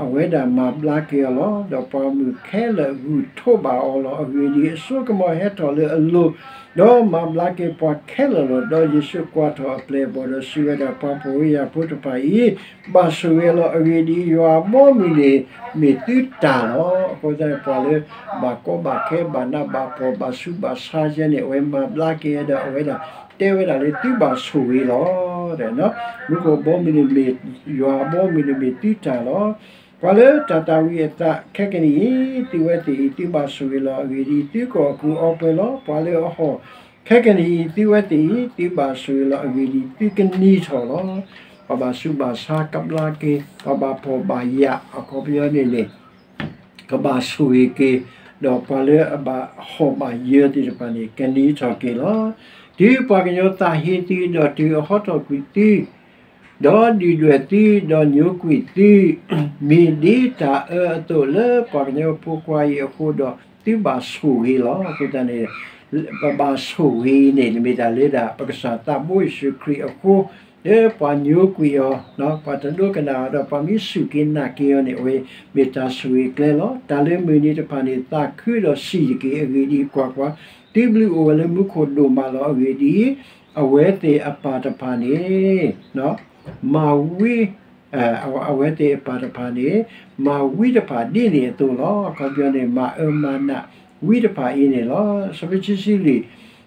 အဝဲဒၣ်မၤဘျါက့ၤအီၤလီၤ. ဒီးပှၤဂီၢ်မုၢ်ခဲလၢာ်ဂုၢ်ထီၣ်ဘၣ်အီၤလီၤ. အဂ့ၢ်ဒ်အံၤ, အစိကမီၤဟဲထီၣ်လၢအလိၤ, ဒီးမၤဘျါက့ၤပှၤခဲလၢာ်လီၤ. ဒီးယ့ၣ်ၡူးကွၢ်ထီၣ်အပျဲၢ်အဘီၣ်ဒီးစံးဝဲဒၣ်, ပှၤဖှီၣ်ဖိယာ်ဖိတဖၣ်အံၤ ဘၣ်ဆိၣ်ဂ့ၤလီၤ. အဂ့ၢ်ဒ်အံၤ, ယွၤအဘီအမုၢ်န့ၣ် မ့ၢ်သုတၢ်လီၤ. အဃိသတးန့ၣ် ပှၤလၢဘၣ်ကီဘၣ်ခဲ ဘၣ်နးဘၣ်ဖှီၣ် ဘၣ်ဆူးဘၣ်ဆါယဲန့ၣ် အဝဲမၤဘျါက့ၤဒီး အဝဲဒၣ်တဲဝဲဒၣ်လၢ သုဘၣ်ဆိၣ်ဂ့ၤလီၤ. မူခိၣ်အဘီအမုၢ်န့ၣ်မ့ၢ် ယွၤအဘီအမုၢ်န့ၣ်မ့ၢ်သုတၢ်လီၤ. ပှၤလၢတၢ်သၣ်ဝံၤအသးခဲကနံၣ်အံၤ သုဝဲသ့ၣ်အံၤ သုဘၣ်ဆိၣ်ဂ့ၤလီၤ. အဂ့ၢ်ဒ်အံၤ, သုကအီၣ်ကုးအီပှဲၤလီၤ. ပှၤလၢအဟီၣ်ခဲကနံၣ်အံၤ သုဝဲသ့ၣ်အံၤ သုဘၣ်ဆိၣ်ဂ့ၤလီၤ. အဂ့ၢ်ဒ်အံၤ, သုကနံၤထီၣ်လီၤ. ပှၤဘၣ်ဆူးဘၣ်ဆါကဘျါက့ၤ, ပှၤဘၣ်ဖှီၣ်ဘၣ်ယာ် အခီပညီန့ၣ်န့ၣ် ကဘၣ်ဆိၣ်ဂ့ၤက့ၤ, ဒီးပှၤလၢအဘၣ်ဟီၣ်ဘၣ်ယၢၤသ့ၣ်တဖၣ်န့ၣ် ကနံၤထီၣ်က့ၤလီၤ. တုၤပှၤကညီသးဟ့သု, ဒီးတုၤအဟီထီၣ်ကွံာ်သု, ဒီးဒုၣ်ဒွဲၣ်သု, ဒီးညိကွံာ်သု, မ့ၢ်ဒ်တၢ်အၢအသိးလၢပှၤကညီဖိခွါအံၤအဃိဒီး သုဘၣ်ဆိၣ်ဂ့ၤလီၤ. အဃိသတးန့ၣ် ပဘၣ်ဆိၣ်ဂ့ၤန့ၣ် မ့ၢ်တၢ်လၢဒၣ် ပကစၢ်သးဘိယ့ၣ်ၡူးခရံာ်အဃိ လၢပှၤညိကွံာ်အီၤ, ပှၤတဒိကနၣ်အီၤဒီး ပှၤမ့ၢ်စူၢ်က့ၤနာ်က့ၤအီၤန့ၣ် အဝဲမ့ၢ်တၢ်ဆိၣ်ဂ့ၤကျဲလီၤ. တၢ်လၢမုၢ်နံၤတဖၣ်န့ၣ် သးခုဒီးစံၣ်တက့ၢ်. အဂ့ၢ်ဒ်အံၤ, ကွၢ်ကွၢ်, သုဘျုးအိၣ်ဝဲလၢမူခိၣ်ဒိၣ်မးလီၤ. အဂ့ၢ်ဒ်အံၤ, အဝဲသ့ၣ်အပၢ်တဖၣ်န့ၣ် မၤဝံ အဝဲသ့ၣ်အပၢ်တဖၣ်န့ၣ် မၤဝံတဖၣ်ဒ်န့ၣ်အသိးလီၤ. အခီပညီန့ၣ် မၤအၢမၤနးဝံတဖၣ်အံၤန့ၣ်လီၤ. အဆၢဖိခံဆံလွံၢ်,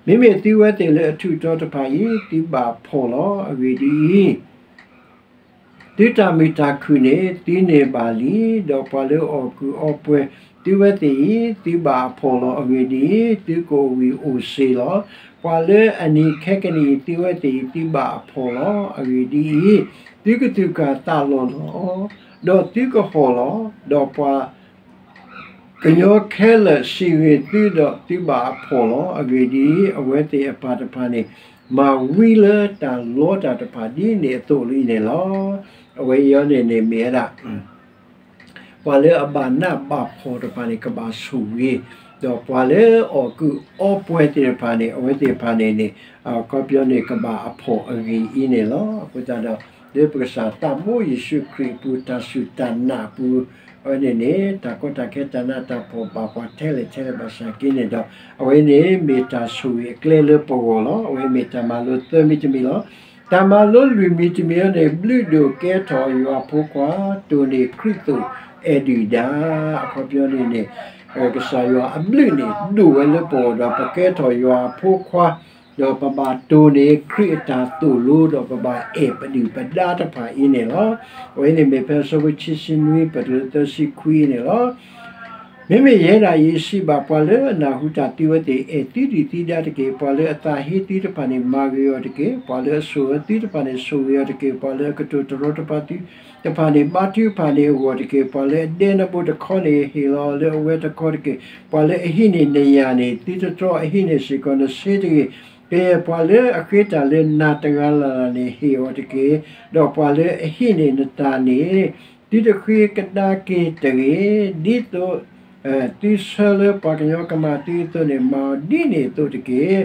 မ့မ့ၢ်သုဝဲသ့ၣ်လၢအထူးအတီၤတဖၣ်အံၤ သုဘၣ်ဖှီၣ်လီၤ. အဂ့ၢ်ဒ်အံၤ, သုတၢ်မုာ်တၢ်ခုၣ်န့ၣ် သုန့ၢ်ဘၣ်လံ, ဒီးပှၤလၢအီၣ်ကုးအီပှဲၤသုဝဲသ့ၣ်အံၤ သုဘၣ်အဖှီၣ်လီၤ. အဂ့ၢ်ဒ်အံၤ, သုကအိၣ်ဂံၢ်အိၣ်စ့ၢ်လီၤ. ပှၤလၢအနံၤခဲကနံၣ်အံၤ သုဝဲသ့ၣ်အံၤ သုဘၣ်အဖှီၣ်လီၤ. အဂ့ၢ်ဒ်အံၤ, သုကသူၣ်ကၢ်သးလီၤလီၤ, ဒီးသုကဟီၣ်လီၤ. ဒီးပှၤ ကညီခဲလၢာ်စံးဂ့ၤသုဒီးသုဘၣ်အဖှီၣ်လီၤ. အဂ့ၢ်ဒ်အံၤ, အဝဲသ့ၣ်အပၢ်တဖၣ်န့ၣ် မၤဝံလၢတၢ်လီတၢ်တဖၣ်ဒ်န့ၣ်အသိးလံန့ၣ်လီၤ. အဝဲအံၤန့ၣ်န့ၣ်မ့ၢ်ဝဲဒၣ် ပှၤလၢအဘၣ်နးဘၣ်ဖှီၣ်တဖၣ်န့ၣ် ကဘၣ်ဆိၣ်ဂ့ၤ, ဒီးပှၤလၢအီၣ်ကုးအီပှဲၤသ့ၣ်တဖၣ်န့ၣ် အဝဲသ့ၣ်တဖၣ်န့ၣ်န့ၣ် အခီပညီန့ၣ် ကဘၣ်အဖှီၣ်အဂ့ၢ်အံၤန့ၣ်လီၤ. အဃိသတးဒီး လၢပကစၢ်သးဘိယ့ၣ်ၡူးခရံာ်အပူၤ တၢ်စူၢ်တၢ်နာ်အပူၤ အဝဲန့ၣ်န့ၣ် တၢ်ကီတၢ်ခဲတၢ်နးတၢ်ဖှီၣ် ဘၣ်ပှၤထဲလဲၣ်ထဲလဲၣ်ဘၣ်ဆၣ်က့န့ၣ်ဒီး အဝဲန့ၣ်မ့ၢ်တၢ်ဆိၣ်ဂ့ၤအကျဲလၢပဂီၢ်လီၤ. အဝဲမ့ၢ်တၢ်မၤလိသၢမံၤတမံၤလီၤ. တၢ်မၤလိလွံၢ်မံၤတမံၤအံၤန့ၣ် ဘျုးဒိၣ်ကဲထီၣ်ယွၤဖိခွါ, တိၢ်န့ၢ်ခရံာ်သိးအဲၣ်ဒုၣ်ဒါ. အခီပညီန့ၣ်န့ၣ် ကစၢ်ယွၤအဘျုးန့ၣ် ဒိၣ်ဝဲလၢပဂီၢ်ဒီး ပကဲထီၣ်ယွၤအဖိခွါ, ဒီးပဘၣ်တိၢ်န့ၢ်ခရံာ်အတၢ်သိၣ်လိ ဒီးပဘၣ်အဲၣ်ပဒုၣ်ပဒါတဖၣ်အံၤန့ၣ်လီၤ. အဝဲန့ၣ်မ့ၢ်ဖဲအဆၢဖိခံဆံနွံ ပတုၤလၢသၢဆံခွံအံၤန့ၣ်လီၤ. မ့မ့ၢ်ယဲဒၣ်အံၤ စံးဘၣ်ပှၤလၢအနၢ်ဟူတၢ်သံဝဲသ့ၣ်, အဲၣ်သုဒုၣ်သုဒါတက့ၢ်. ပှၤလၢအသးဟ့သုတဖၣ်န့ၣ် မၤဂ့ၤအီၤတက့ၢ်. ပှၤလၢအဆိၣ်အၢသုတဖၣ်န့ၣ် ဆိၣ်ဂ့ၤအီၤတက့ၢ်. ပှၤလၢအကတိၤတရီတပါသုတဖၣ်န့ၣ် ဘါထုကဖၣ်န့ၣ်အဂီၢ်တက့ၢ်. ပှၤလၢအဒဲနဘိတခီန့ၣ် ဟ့ၣ်လီၤအီၤလၢအဝဲတခီတက့ၢ်. ပှၤလၢအဟံးန့ၢ်နယၢ်န့ၣ် သုတတြီအဟံးန့ၢ်စ့ၢ်ကီးနဆ့တဂ့ၤ. ကယဲၢ်ပှၤလၢအဃ့တၢ်လၢနၤတဂၤလၢ်လၢ်န့ၣ် ဟ့ၣ်အီၤတက့ၢ်. ဒီးပှၤလၢအဟံးန့ၢ်နတၢ်န့ၣ် သုတဃ့ကဒါက့ၤတဂ့ၤ. ဒ်သိးသုဆၢလၢပှၤကညီကမၤသုအသိးန့ၣ် မၤအီၤဒ်န့ၣ်အသိးတက့ၢ်.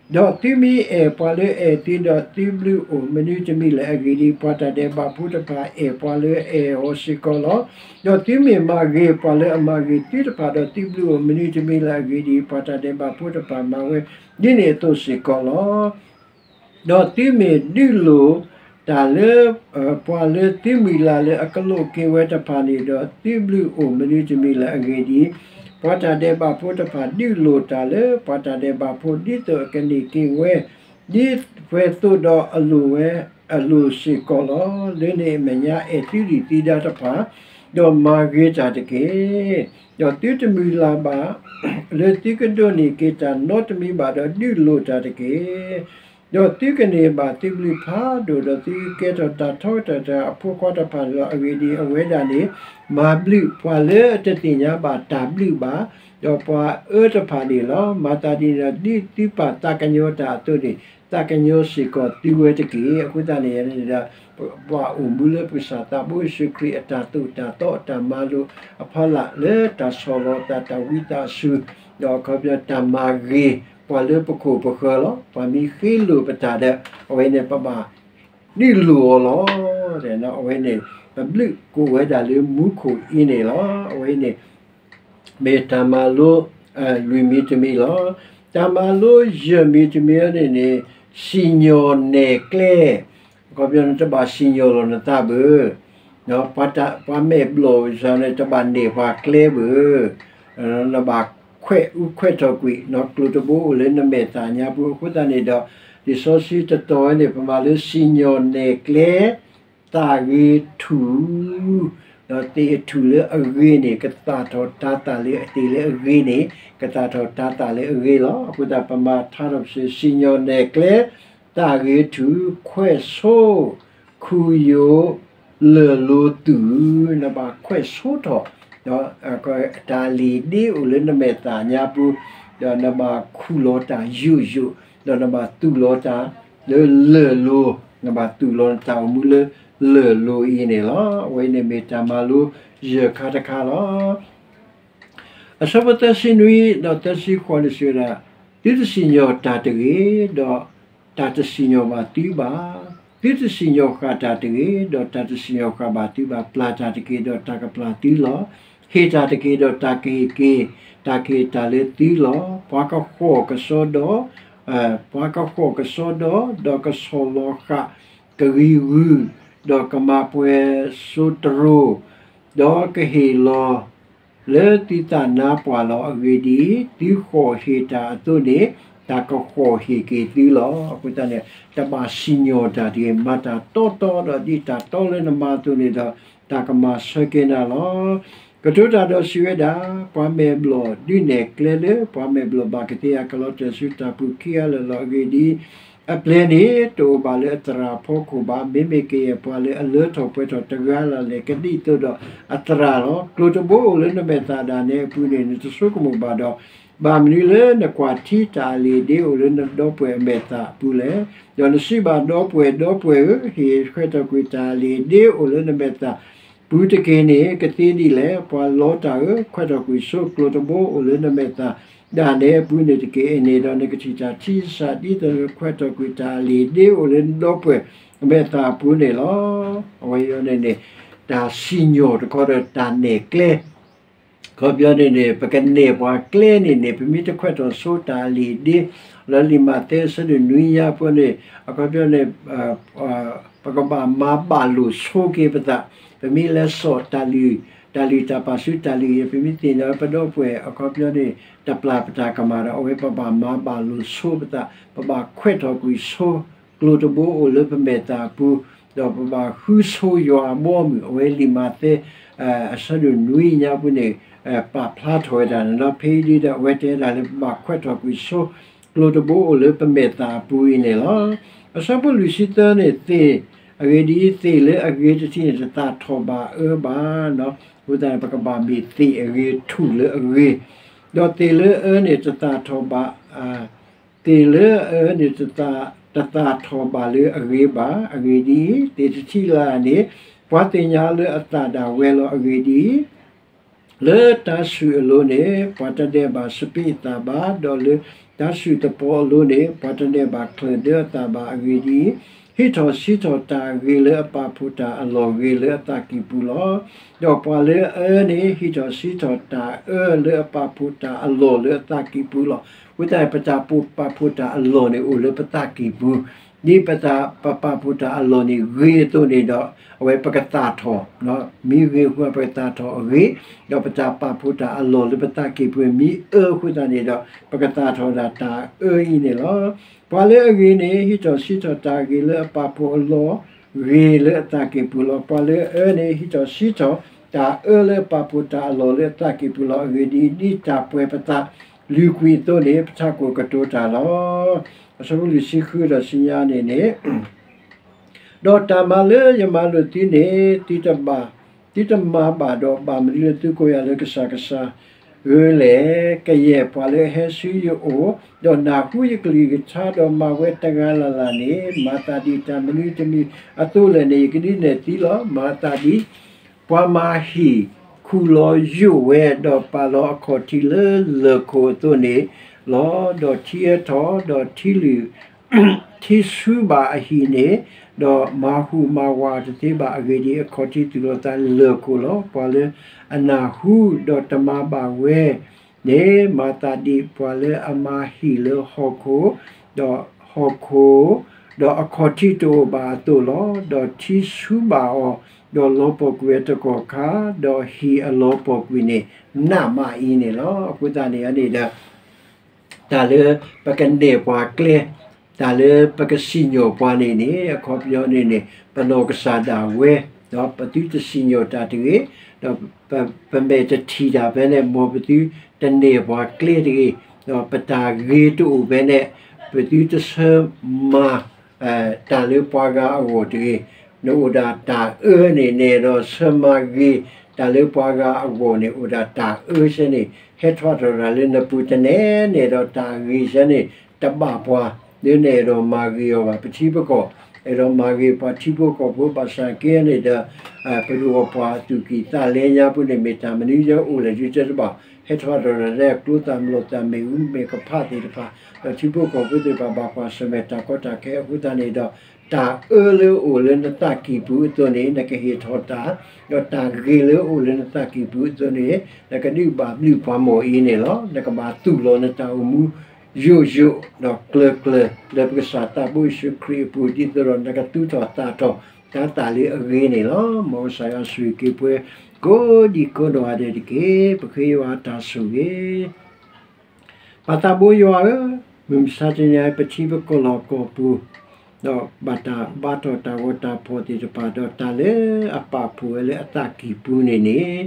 ဒီးသုမ့ၢ်အဲၣ်ပှၤလၢအအဲၣ်သု ဒီးသုဘျုးအိၣ်မနုၤတမံၤလၢၤ. အဂ့ၢ်ဒ်အံၤ, ပှၤတၢ်ဒဲးဘးဖိတဖၣ် အဲၣ်ပှၤလၢအအဲၣ်အီၤစ့ၢ်ကီးလီၤ. ဒီးသုမ့ၢ်မၤဂ့ၤပှၤလၢအမၤဂ့ၤသုတဖၣ် ဒီးသုဘျုးအိၣ်မနုၤတမံၤလၢၤ. အဂ့ၢ်ဒ်အံၤ, ပှၤတၢ်ဒဲးဘးဖိတဖၣ် မၤဝဲဒ်န့ၣ်အသိးစ့ၢ်ကီးလီၤ. ဒီးသုမ့ၢ်ဒုးလိၢ်တၢ်လၢ ပှၤလၢသုမုၢ်လၢ်လၢအကလိးက့ၤဝဲတဖၣ်န့ၣ်ဒီး သုဘျုးအိၣ်မနုၤတမံၤလၢၤ. အဂ့ၢ်ဒ်အံၤ, ပှၤတၢ်ဒဲးဘးဖိတဖၣ် ဒုးလိၢ်တၢ်လၢပှၤတၢ်ဒဲးဘးဖိ ဒ်သိးအကန့ၢ်က့ၤဝဲ ဒ်ပှဲၤသိးဒီးအလိၣ်ဝဲအလိၤစ့ၢ်ကီးလီၤ. လၢန့ၣ်အမဲာ်ညါ အဲၣ်သုဒုၣ်သုဒါတဖၣ်, ဒီးမၤဂ့ၤတၢ်တက့ၢ်. ဒီးသုတမုၢ်လၢ်ဘၣ် လၢသုကဒိးန့ၢ်က့ၤတၢ်နီတမံၤဘၣ်ဒီး ဒုးလိၢ်တၢ်တက့ၢ်. ဒီးသုကန့ၢ်ဘၣ်သုဘျုးဖးဒိၣ်, ဒီးသုကကဲထီၣ်တၢ်ထီကတၢၢ်တၢ်အဖိခွါတဖၣ်န့ၣ်လီၤ. အဂ့ၢ်ဒ်အံၤ, အဝဲဒၣ်န့ၣ် မၤဘျုးပှၤလၢအတသ့ၣ်ညါဘၣ်တၢ်ဘျုးဘၣ်, ဒီးပှၤအၢတဖၣ်န့ၣ်လီၤ. မၤသးဒ်န့ၣ်ဒီး ဒ်သုပၢ်သးကညီၤတၢ်အသိးန့ၣ် သးကညီၤစ့ၢ်ကီးသုဝဲတက့ၢ်. အဃိသတးန့ၣ် ပှၤအိၣ်မူလၢပကစၢ်သးဘိယ့ၣ်ၡူးခရံာ်အတၢ်သိၣ်တၢ်သီအတၢ်မၤလိာ်အဖီလာ် လၢတၢ်ဆီၣ်လီၤသးတၢ်ဝံသးစူၤ, ဒီးအခီပညီတၢ်မၤဂ့ၤ ပှၤလၢပခိၣ်ပဃၢၤလီၤ. ပှၤမ့ၢ်ဃ့လိၢ်ပတၢ်ဒီး အဝဲန့ၣ်ပဘၣ်ဒုးလိၢ်အီၤလီၤ. အဝဲန့ၣ် ပဘျုးကိးဝဲဒၣ်လၢမူခိၣ်အံၤန့ၣ်လီၤ. အဝဲန့ၣ် မ့ၢ်တၢ်မၤလိ လွံၢ်မံၤတမံၤလီၤ. တၢ်မၤလိယဲၢ်မံၤတမံၤအံၤန့ၣ်န့ၣ် စံၣ်ညီၣ်နဲၣ်ကျဲ, အခီပညီနတဘၣ်စံၣ်ညီၣ်လီၤနသးဘၣ်, ပှၤမဲာ်ဘျီၣ်စ့ၢ်န့ၣ် တဘၣ်နဲၣ်ပှၤကျဲဘၣ်, နဘၣ်ခွဲးအူခွဲးထီၣ်ကွံာ် ကျိၤတဘိအိၣ်လၢနမဲာ်သၣ်ညါပူၤ. အဃိသတးန့ၣ်ဒီး လံာ်စီဆှံတတီၤဝဲန့ၣ် ပမၤလၢစံၣ်ညီၣ်နဲၣ်ကျဲ သးဂ့ၤထူၣ်, ဒီးသ့ၣ်အထူၣ်လၢအဂ့ၤန့ၣ် ကသၣ်ထီၣ်တၤသၣ်လၢအသ့ၣ်လၢအဂ့ၤန့ၣ် ကသၣ်ထီၣ်တၤသၣ်လၢအဂ့ၤလီၤ. အဃိသတးပမၤထါထီၣ်ပစ့ၢ် စံၣ်ညီၣ်နဲၣ်ကျဲ သးဂ့ၤထူၣ်, ခွဲးဆိ, ခူၣ်ယိာ်, လၢၢ်လိၤသူၣ်, နဘၣ်ခွဲးဆိထီၣ် တၢ်လံၣ်ဒ့အိၣ်လၢနမဲာ်သၣ်ညါပူၤ, ဒီးနဘၣ်ခူၣ်လီၤတၢ်ယိာ်ယိာ်, ဒီးနဘၣ်သူၣ်လီၤတၢ်လၢလၢၢ်လိၤ, နဘၣ်သူၣ်လီၤနတၢ်အိၣ်မူလၢလၢၢ်လိၤအံၤန့ၣ်လီၤ. အဝဲန့ၣ်မ့ၢ်တၢ်မၤလိယဲၢ်ခါတခါလီၤ. အဆၢဖိသၢဆံနွံဒီးသၢဆံဃိးန့ၣ်စံးဝဲဒၣ်, သုတစံၣ်ညီၣ်တၢ်တဂ့ၤ, ဒီးတၢ်တစံၣ်ညီၣ်ဘၣ်သုဘၣ်. သုတစံၣ်ညီၣ်ဃာ်တၢ်တဂ့ၤ, ဒီးတၢ်တစံၣ်ညီၣ်ဃာ်ဘၣ်သုဘၣ်. ပျၢ်တၢ်တက့ၢ်, ဒီးတၢ်ကပျၢ်သုလီၤ. ဟ့ၣ်တၢ်တက့ၢ်, ဒီးတၢ်ကဟ့ၣ်က့ၤ, တၢ်ကဟ့ၣ်တၢ်လၢသုလီၤ. ပှၤကဃီၣ်ကစီဒီ, ပှၤကဃီၣ်ကစီဒီ, ဒီးကဆီၣ်လီၤဃာ်ကဂံၤဂုၤ, ဒီးကမၤပှဲၤစိတရိၤ, ဒီးကဟ့ၣ်လီၤ လၢသုသးနါပှၢ်လီၤ. အဂ့ၢ်ဒ်အံၤ, သုဃီၣ်ဟ့ၣ်တၢ်အသိးန့ၣ် တၢ်ကဃီၣ်ဟ့ၣ်က့ၤသုလီၤ. အဃိသတးန့ၣ် တဘၣ်စံၣ်ညီၣ်တၢ်တဂ့ၤ, မၤတၢ်တီတီဒီး ဒ်တၢ်တီလၢနမၤအသိးန့ၣ်ဒီး တၢ်ကမၤဆၢက့ၤနၤလီၤ. ကတိၤတၢ်ဒီးစံးဝဲဒၣ်, ပှၤမဲာ်ဘျီၣ်ဒုးနဲၣ်ကျဲလၢ ပှၤမဲာ်ဘျီၣ်ဘၣ်ကသ့အကလီတၢၢ်ဆူတၢ်ပူၤခံဂၤလၢာ်လီၤ. အဂ့ၢ်ဒ်အံၤ, အပျဲၢ်န့ၣ်တအိၣ်ဘၣ်လၢအသရၣ်အဖီခိၣ်ဘၣ်, မ့မ့ၢ်ကယဲၢ်ပှၤလၢအလၢထီၣ်ပှဲၤထီၣ်တဂၤလၢ်လၢ် ကဒ်သိးဒီးအသရၣ်လီၤ. ကျိၤတဘိအိၣ်လၢနမဲာ်သၣ်ဒၣ်နဲအပူၤန့ၣ် နတဆိကမိၣ်ဘၣ်ဒီး, ဘၣ်မနုၤလၢနကွၢ်ထံတၢ်အလံာ်ဒ့အိၣ်လၢနဒီပုၢ်ဝဲၢ်အမဲာ်သၣ်အပူၤလဲၣ်. ဒီးနစံးဘၣ်ဒီပုၢ်ဝဲၢ်, ဒီပုၢ်ဝဲၢ်ဧၢ, ဟ့ၣ်ခွဲးထီၣ်ကွံာ်တၢ်အလံာ်ဒ့အိၣ်လၢနမဲာ်သၣ် ပူၤတက့ၢ်န့ၣ် ကသ့ဒ်လဲၣ်. ပှၤလီတၢ်ဧၢ, ခွဲးထီၣ်ကွံာ်ဆိကျိၤတဘိအိၣ်လၢနမဲာ်သၣ် ဒၣ်နဲအပူၤန့ၣ်တက့ၢ်. အန့ၣ်ဒီးနကထံၣ်တၢ်ထံကစၢ် ဒ်သိးနခွဲးထီၣ်ကွံာ်တၢ်အလံာ်ဒ့အိၣ်လၢနဒီပုၢ်ဝဲၢ်အမဲာ်သၣ်အပူၤန့ၣ်လီၤ. အဝဲအံၤန့ၣ်န့ၣ် တၢ်စံၣ်ညီၣ်တခီဒီးတၢ်နဲၣ်ကျဲ အခီပညီန့ၣ်န့ၣ် ပကနဲၣ်ပှၤကျဲန့ၣ်န့ၣ် ပမ့ၢ်တခွဲးထီၣ်ဆိတၢ်အလံာ်ဒ့ လၢလံာ်မးသဲအဆၢဒိၣ်နွံညါပူၤန့ၣ် အခီပညီန့ၣ် ပကဘၣ်မၤဘၣ်လိာ်ဆိက့ၤပသး, ပမ့ၢ်လဲၤစိာ်တၢ်လုၢ်, တၢ်လုၢ်တၢ်ပာ်ဆူတၢ်လုၢ်အံၤ ပမ့ၢ်သ့ၣ်ညါဝဲပဒီပုၢ်ဝဲၢ် အခီပညီန့ၣ် တပျၢ်ပတၢ်ကမၣ်ဒီး အဝဲပဘၣ်မၤဘၣ်လိာ်ဆိပသး, ပဘၣ်ခွဲးထီၣ်ကွံာ်ဆိ ကျိၤတဘိအိၣ်လၢပမဲာ်သၣ်အပူၤ, ဒီးပဘၣ်ဃုဆိယွၤအဘီအမုၢ် အဝဲလံာ်မးသဲ အဆၢဒိၣ်နွံညါပူၤန့ၣ် ပာ်ဖျါထီၣ်ဝဲဒၣ်န့ၣ်လီၤ. ဖဲအံၤဒ်ဒီး အဝဲတဲဒၣ်လၢပဘၣ်ခွဲးထီၣ်ကွံာ်ဆိ ကျိၤတဘိအိၣ်လၢပမဲာ်သၣ်အပူၤအံၤန့ၣ်လီၤ. အဆၢဖိလွံၢ်ဆံသၢန့ၣ် သ့ၣ်, အဂ့ၢ်ဒ်အံၤ, သ့ၣ်လၢအဂ့ၤတထံၣ်န့ၣ် တသၣ်ထီၣ်ဘၣ်အၢဘၣ်, အဃိသတးန့ၣ် ပကဘၣ်မ့ၢ်သ့ၣ်အဂ့ၤ ထူၣ်လၢအဂ့ၤ, ဒီးသ့ၣ်လၢအအၢန့ၣ် တသၣ်ထီၣ်ဘၣ် သ့ၣ်လၢအအၢန့ၣ် တသၣ်ထီၣ်ဘၣ်လၢအဂ့ၤဘၣ်. အဂ့ၢ်ဒ်အံၤ, သ့ၣ်တထံၣ်လၢ်န့ၣ် ပှၤသ့ၣ်ညါလၢအသၣ်ဒၣ်ဝဲလီၤ. အဂ့ၢ်ဒ်အံၤ, လၢတၤဆှုၣ်အလိၤန့ၣ် ပှၤတဒဲးဘၣ်စပံးအသၣ်ဘၣ်, ဒီးလၢတၤဆှုၣ်သပီးအလိၤန့ၣ် ပှၤတဒဲးဘၣ်ချၢၣ်ဒၢအသၣ်ဘၣ်. အဂ့ၢ်ဒ်အံၤ, ဟံးထီၣ်ဆံးထီၣ်တၢ်ဂ့ၤလၢအပာ်ဖှိၣ်တၢ်အလီၢ်ဂ့ၤလၢအသးကံၢ်ပူၤလီၤ. ဒီးပှၤလၢအအၢန့ၣ် ဟံးထီၣ်ဆံးထီၣ်တၢ်အၢလၢအပာ်ဖှိၣ်တၢ်အလီၢ်လၢအသးကံၢ်ပူၤလီၤ. အဃိသတး ပတၢ်ပာ်ဖှိၣ်တၢ်အလီၢ်န့ၣ်အိၣ်လၢပသးကံၢ်ပူၤ, ဒ်ပတၢ်ပပာ်ဖှိၣ်တၢ်အလီၢ်န့ၣ်ဂ့ၤအသိးန့ၣ်ဒီး အဝဲပကသၣ်ထီၣ်, မ့ၢ်ဂ့ၤအဃိ ပကသၣ်ထီၣ်အဂ့ၤ, ဒီးပတၢ်ပာ်ဖှိၣ်တၢ်အလီၢ်လၢပသးကံၢ်ပူၤမ့ၢ်အၢအဃိသတးန့ၣ်ဒီး ပကသၣ်ထီၣ်ဒၣ်တၢ်အၢအံၤန့ၣ်လီၤ. ပှၤလၢအဂ့ၤန့ၣ် ဟံးထီၣ်ဆံးထီၣ်တၢ်ဂ့ၤလၢအပာ်ဖှိၣ်အလီၢ်ဂ့ၤလၢအသးကံၢ်ပူၤလီၤ. ပှၤလၢအအၢန့ၣ် ဟံးထီၣ်ဆံးထီၣ်တၢ်အၢလၢအပာ်ဖှိၣ်တၢ်အလီၢ်လၢအသးကံၢ်ပူၤလီၤ. အဂ့ၢ်ဒ်အံၤ, ဒ်တၢ်ပှဲၤပသးလုၢ်ကွံာ်အသိးန့ၣ် ပထးခိၣ်ကတိၤတၢ်လီၤ. အဆၢဖိလွံၢ်ဆံဃုဒီးဆံညါန့ၣ်န့ၣ် ဒီးတၢ်မၤလၢယမၤလိာ်သုန့ၣ် သုတဘၣ်, သုတမၤဘၣ်ဒီးဘၣ်မနုၤလၢသုကိးယၤလၢ ကစၢ်ကစၢ်ဧၢလဲၣ်. ကယဲၢ်ပှၤလၢအဟဲဆူယအိၣ်, ဒီးနၢ်ဟူယကလုၢ်ကထါ, ဒီးမၤဝဲတဂၤလၢ်လၢ်န့ၣ် မၤသးဒ်တၢ်မနုၤတမံၤအသိးလဲၣ်န့ၣ် ယကဒုးနဲၣ်သုလီၤ. မၤသးဒ် ပှၤမၤဟံၣ်ခူၣ်လီၤယိာ်ဝဲ ဒီးပာ်လီၤအခီၣ်ထံးလၢလၢၢ်ခိၣ်အသိးန့ၣ်လီၤ. ဒီးထံအၢထီၣ်, ဒီးထံလုၢ်, ထံဆူဘၣ်အဟံၣ်န့ၣ်, ဒီးမၤဟူးမၤဝးတသ့ဘၣ်. အဂ့ၢ်ဒ်အံၤ, အခီၣ်ထံးသူၣ်လီၤသးလၢလၢၢ်ခိၣ်လီၤ. ပှၤလၢအနၢ်ဟူဒီးတမၤဘၣ်ဝဲ န့ၣ် မၤသးဒ်ပှၤလၢအမၤဟံၣ်လၢဟီၣ်ခိၣ်, ဒီးဟီၣ်ခိၣ်, ဒီးအခီၣ်ထံးတအိၣ်ဘၣ်အသိးလီၤ. ဒီးထံဆူဘၣ်အီၤ, ဒီးလီၤပှီၢ်ကွံာ်ဝဲတကီၢ်ခါ, ဒီးဟံၣ်အလီၤပှီၢ်ကွံာ်န့ၣ် နးမးအံၤန့ၣ်လီၤ. အဃိသတးန့ၣ်န့ၣ်ဒီး တၢ်လၢပကနဲၣ်ပှၤကျဲ, တၢ်လၢပကစံၣ်ညီၣ်ပှၤန့ၣ်န့ၣ် အခီပညီန့ၣ်န့ၣ် ပနီၢ်ကစၢ်ဒၣ်ဝဲ, ဒီးပသုတစံၣ်ညီၣ်တၢ်တဂ့ၤ, ဒီးပမဲာ်တထံၣ်တၢ်ဖဲန့ၣ် မ်ပသုတနဲၣ်ပှၤကျဲတဂ့ၤ, ဒီးပတၢ်ဂ့ၤတအိၣ်ဖဲန့ၣ် ပသုတဆၢမၤ တၢ်လၢပှၤဂၤအဂီၢ်တဂ့ၤ. နအိၣ်ဒၣ်တၢ်အၢန့ၣ် နဲၣ်ဒီးဆၢမၤဂ့ၤ တၢ်လၢပှၤဂၤအဂီၢ်န့ၣ် အိၣ်ဒၣ်တၢ်အၢဆၢန့ၣ် ဟဲထီၣ်ထီၣ်တၢ်လၢနပူၤတနဲၣ် နဲၣ်ဒီးတၢ်ဂ့ၤဆၢန့ၣ် တဘၣ်ပှၤ လၢနအဲၣ်ဒိးမၤဂ့ၤအီၤဘၣ်. ပထံပကီၢ် အဲၣ်ဒိးမၤဂ့ၤပှၤထံဖိကီၢ်ဖိဘၣ်ဆၣ်က့န့ၣ်ဒီး ပဒိၣ်ပှၤသူၣ်ကံၢ်သးလဲညါပူၤန့ၣ် မ့ၢ်တၢ်မနုၤယဲအိၣ်လဲၣ်ဒုတဲတဘၣ် ဟဲထီၣ်ထီၣ်တၢ်လၢကျိသၣ်မျိာ်သၣ်မ့ၣ်အူမ့ၢ်ကဖးသ့ၣ်တဖၣ် ဒီးထံဖိကီၢ်ဖိသ့ၣ်တဖၣ်ဘၣ်ကွၢ်ဆၢၣ်မဲာ်တၢ်ကီတၢ်ခဲအဃိသတးန့ၣ်ဒီး တၢ်အၢလၢအိၣ်လၢနသးကံၢ်ပူၤအသိးန့ၣ် နကဟ့ၣ်ထီၣ်တၢ်, ဒီးတၢ်ဂ့ၤလၢအိၣ်လၢနသးကံၢ်ပူၤအသိးန့ၣ် နကဒုးဘၣ်ဘျုးပှၤမိၢ်အံၤန့ၣ်လီၤ. နကဘၣ်သူၣ်လီၤနတၢ်အိၣ်မူ ယိာ်ယိာ်ဒီးကျၢၤကျၢၤ လၢပကစၢ်သးဘိယ့ၣ်ၡူးခရံာ်အပူၤ ဒ်သိးဒီးနကသူၣ်ထီၣ်သးထီၣ် တၢ်သးလၢအဂ့ၤန့ၣ်လီၤ. မ်ကစၢ်ယွၤဆိၣ်ဂ့ၤက့ၤပှၤ ကိးဒံကိးနီၢ်ဂၤဒဲးတက့ၢ်. ပဃ့ယွၤတၢ်ဆိၣ်ဂ့ၤ ပၢ်သးဘိယွၤဧၢ, မုၢ်မဆါတနံၤအံၤ ပထံပကီၢ်လီၢ်ကီၢ်ပူၤ ဒီးဘၣ်တၢ်ဘါထီၣ်တၢ်ဂီၤတၢ်ဖီၣ်သ့ၣ်တဖၣ် ဒီးတၢ်လၢအပာ်ဖှိၣ်ဝဲလၢအသးကံၢ်ပူၤန့ၣ်န့ၣ်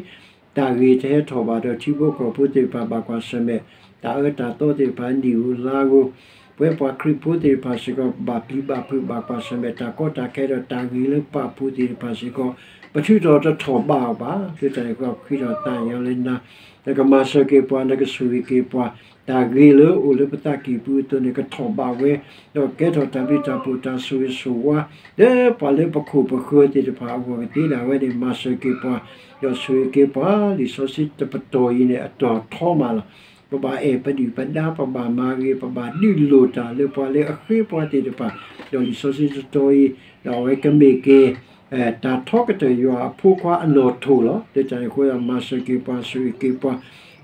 တၢ်ဂ့ၤတဟဲထီၣ်ဘၣ်ဒီးထံဖိကီၢ်ဖိသ့ၣ်တဖၣ်ဘၣ်ကွၢ်ဆၢၣ်မဲာ် တၢ်အၢတၢ်သီသ့ၣ်တဖၣ်နံၣ်ဧိၤလါဧိၤ ပဝဲပှၤခရံာ်ဖိသ့ၣ်တဖၣ်စ့ၢ်ကီး ဘၣ်ပျံၤဘၣ်ဖုးဘၣ်ကွၢ်ဆၢၣ်မဲာ်တၢ်ကီတၢ်ခဲဒီးတၢ်ဂ့ၤလၢပာ်ဖှိၣ်သ့ၣ်တဖၣ်စ့ၢ်ကီး ပထုးထီၣ်တထီၣ်ဘးအီၤဘၣ်. လၢတၢ်န့ၣ်အဃိ ပဃ့ထီၣ်သးညီလၢနၤ နကမၤစၢၤက့ၤပှၤ နကဆိၣ်ဂ့ၤက့ၤပှၤ တၢ်ဂ့ၤလၢအိၣ်လၢပသးကံၢ်ပူၤအသိးန့ၣ် ကထီၣ်ဘးဝဲ ဒီးကဲထီၣ်တၢ်ဘျုးတၢ်ဖှိၣ်တၢ်ဆိၣ်ဂ့ၤဆိၣ်ဝါ လၢပှၤလၢပခိၣ်ပဃၢၤသ့ၣ်တဖၣ်အဂီၢ်ကသ့ဒၣ်ဝဲန့ၣ် မၤစၢၤက့ၤပှၤ ဒီးဆိၣ်ဂ့ၤက့ၤပှၤ လံာ်စီဆှံတပတီၢ်အံၤန့ၣ် အတီၢ်ထီမးလီၤ. ပဘၣ်အဲၣ်ပဒုၣ်ပဒါ ပဘၣ်မၤဂ့ၤ ပဘၣ်ဒုးလိၢ်တၢ်လၢပှၤလၢအဃ့ပှၤသ့ၣ်တဖၣ် ဒီးလံာ်စီဆှံတတီၤအံၤ ဒီးအဝဲကမ့ၢ်က့ၤ တၢ်ထီကတၢၢ်ယွၤအဖိခွါအနီၣ်ထိၣ်လီၤ. လၢတၢ်န့ၣ်အဃိ မၤစၢၤက့ၤပှၤ ဆိၣ်ဂ့ၤက့ၤပှၤ,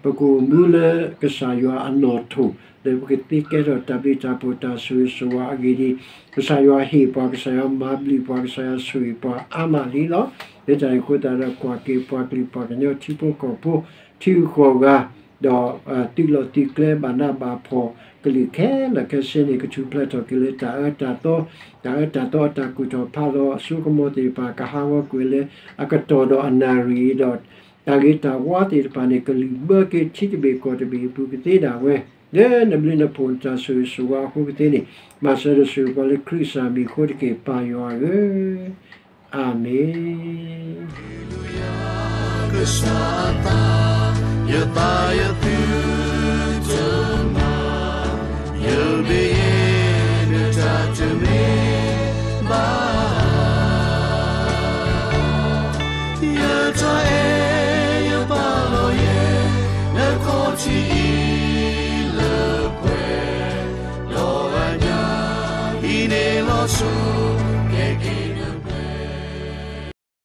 ပကအိၣ်မူလၢကစၢ်ယွၤအနီၣ်ထိၣ်, လၢပကသ့ကဲထီၣ်တၢ်ဘျုးတၢ်ဖှိၣ်တၢ်ဆိၣ်ဂ့ၤဆိၣ်ဝါအဂ့ၢ်ဒ်အံၤ, ကစၢ်ယွၤဟ့ၣ်ပှၤ, ကစၢ်ယွၤမၤဘျုးပှၤ, ကစၢ်ယွၤဆိၣ်ဂ့ၤပှၤအါမးလံလီၤ. လၢတၢ်န့ၣ်အဃိသတးဒီး ကွၢ်က့ၤပှၤကလုာ်ပှၤကညီ ထံဖိကီၢ်ဖိ ထံဂုၤကီၢ်ဂၤ, ဒီးသုးလီၢ်သုးကျဲ ဘၣ်နးဘၣ်ဖှီၣ်ကလုာ်ခဲလၢာ်ခဲဆ့န့ၣ် ကထူၣ်ဖျဲးထီၣ်က့ၤလၢတၢ်အၢတၢ်သီ, တၢ်အၢတၢ်သီအတၢ်ကိၢ်ထီၣ်ဖးလီၤ အစိကမီၤသ့ၣ်တဖၣ် ကဟးဂီၤကွံာ်လၢအကတီၢ်ဒီးအနၣ်ရံၣ်ဒီး တၢ်ဂ့ၤတၢ်ဝါသ့ၣ်တဖၣ်န့ၣ် ကလုၢ်ဘၢက့ၤထံတဘ့ၣ်ကီၢ်တဘ့ၣ်အပူၤကသ့ဒၣ်ဝဲ, လၢနဘျုးနဖှိၣ်နတၢ်ဆိၣ်ဂ့ၤဆိၣ်ဝါအဃိကသ့န့ၣ်, မၤစၢၤဒီးဆိၣ်ဂ့ၤပှၤလၢခရံာ်ကစၢ်မံၤအဃိတက့ၢ် ပၢ်ယွၤဧၢ, အၤမ့ၣ်. ကစၢ်အသး ယသးယသုတမၤ, ယမ့ၢ်ယဲ နတၢ်တမ့ၢ်ဘၣ်. ယတၢ်အဲၣ်ယပာ်လီၤယဲ နခီၣ်ထံးအံၤလၢပှဲၤ လီၤဂာ်ညါ အံၤန့ၣ်လီၤဆီ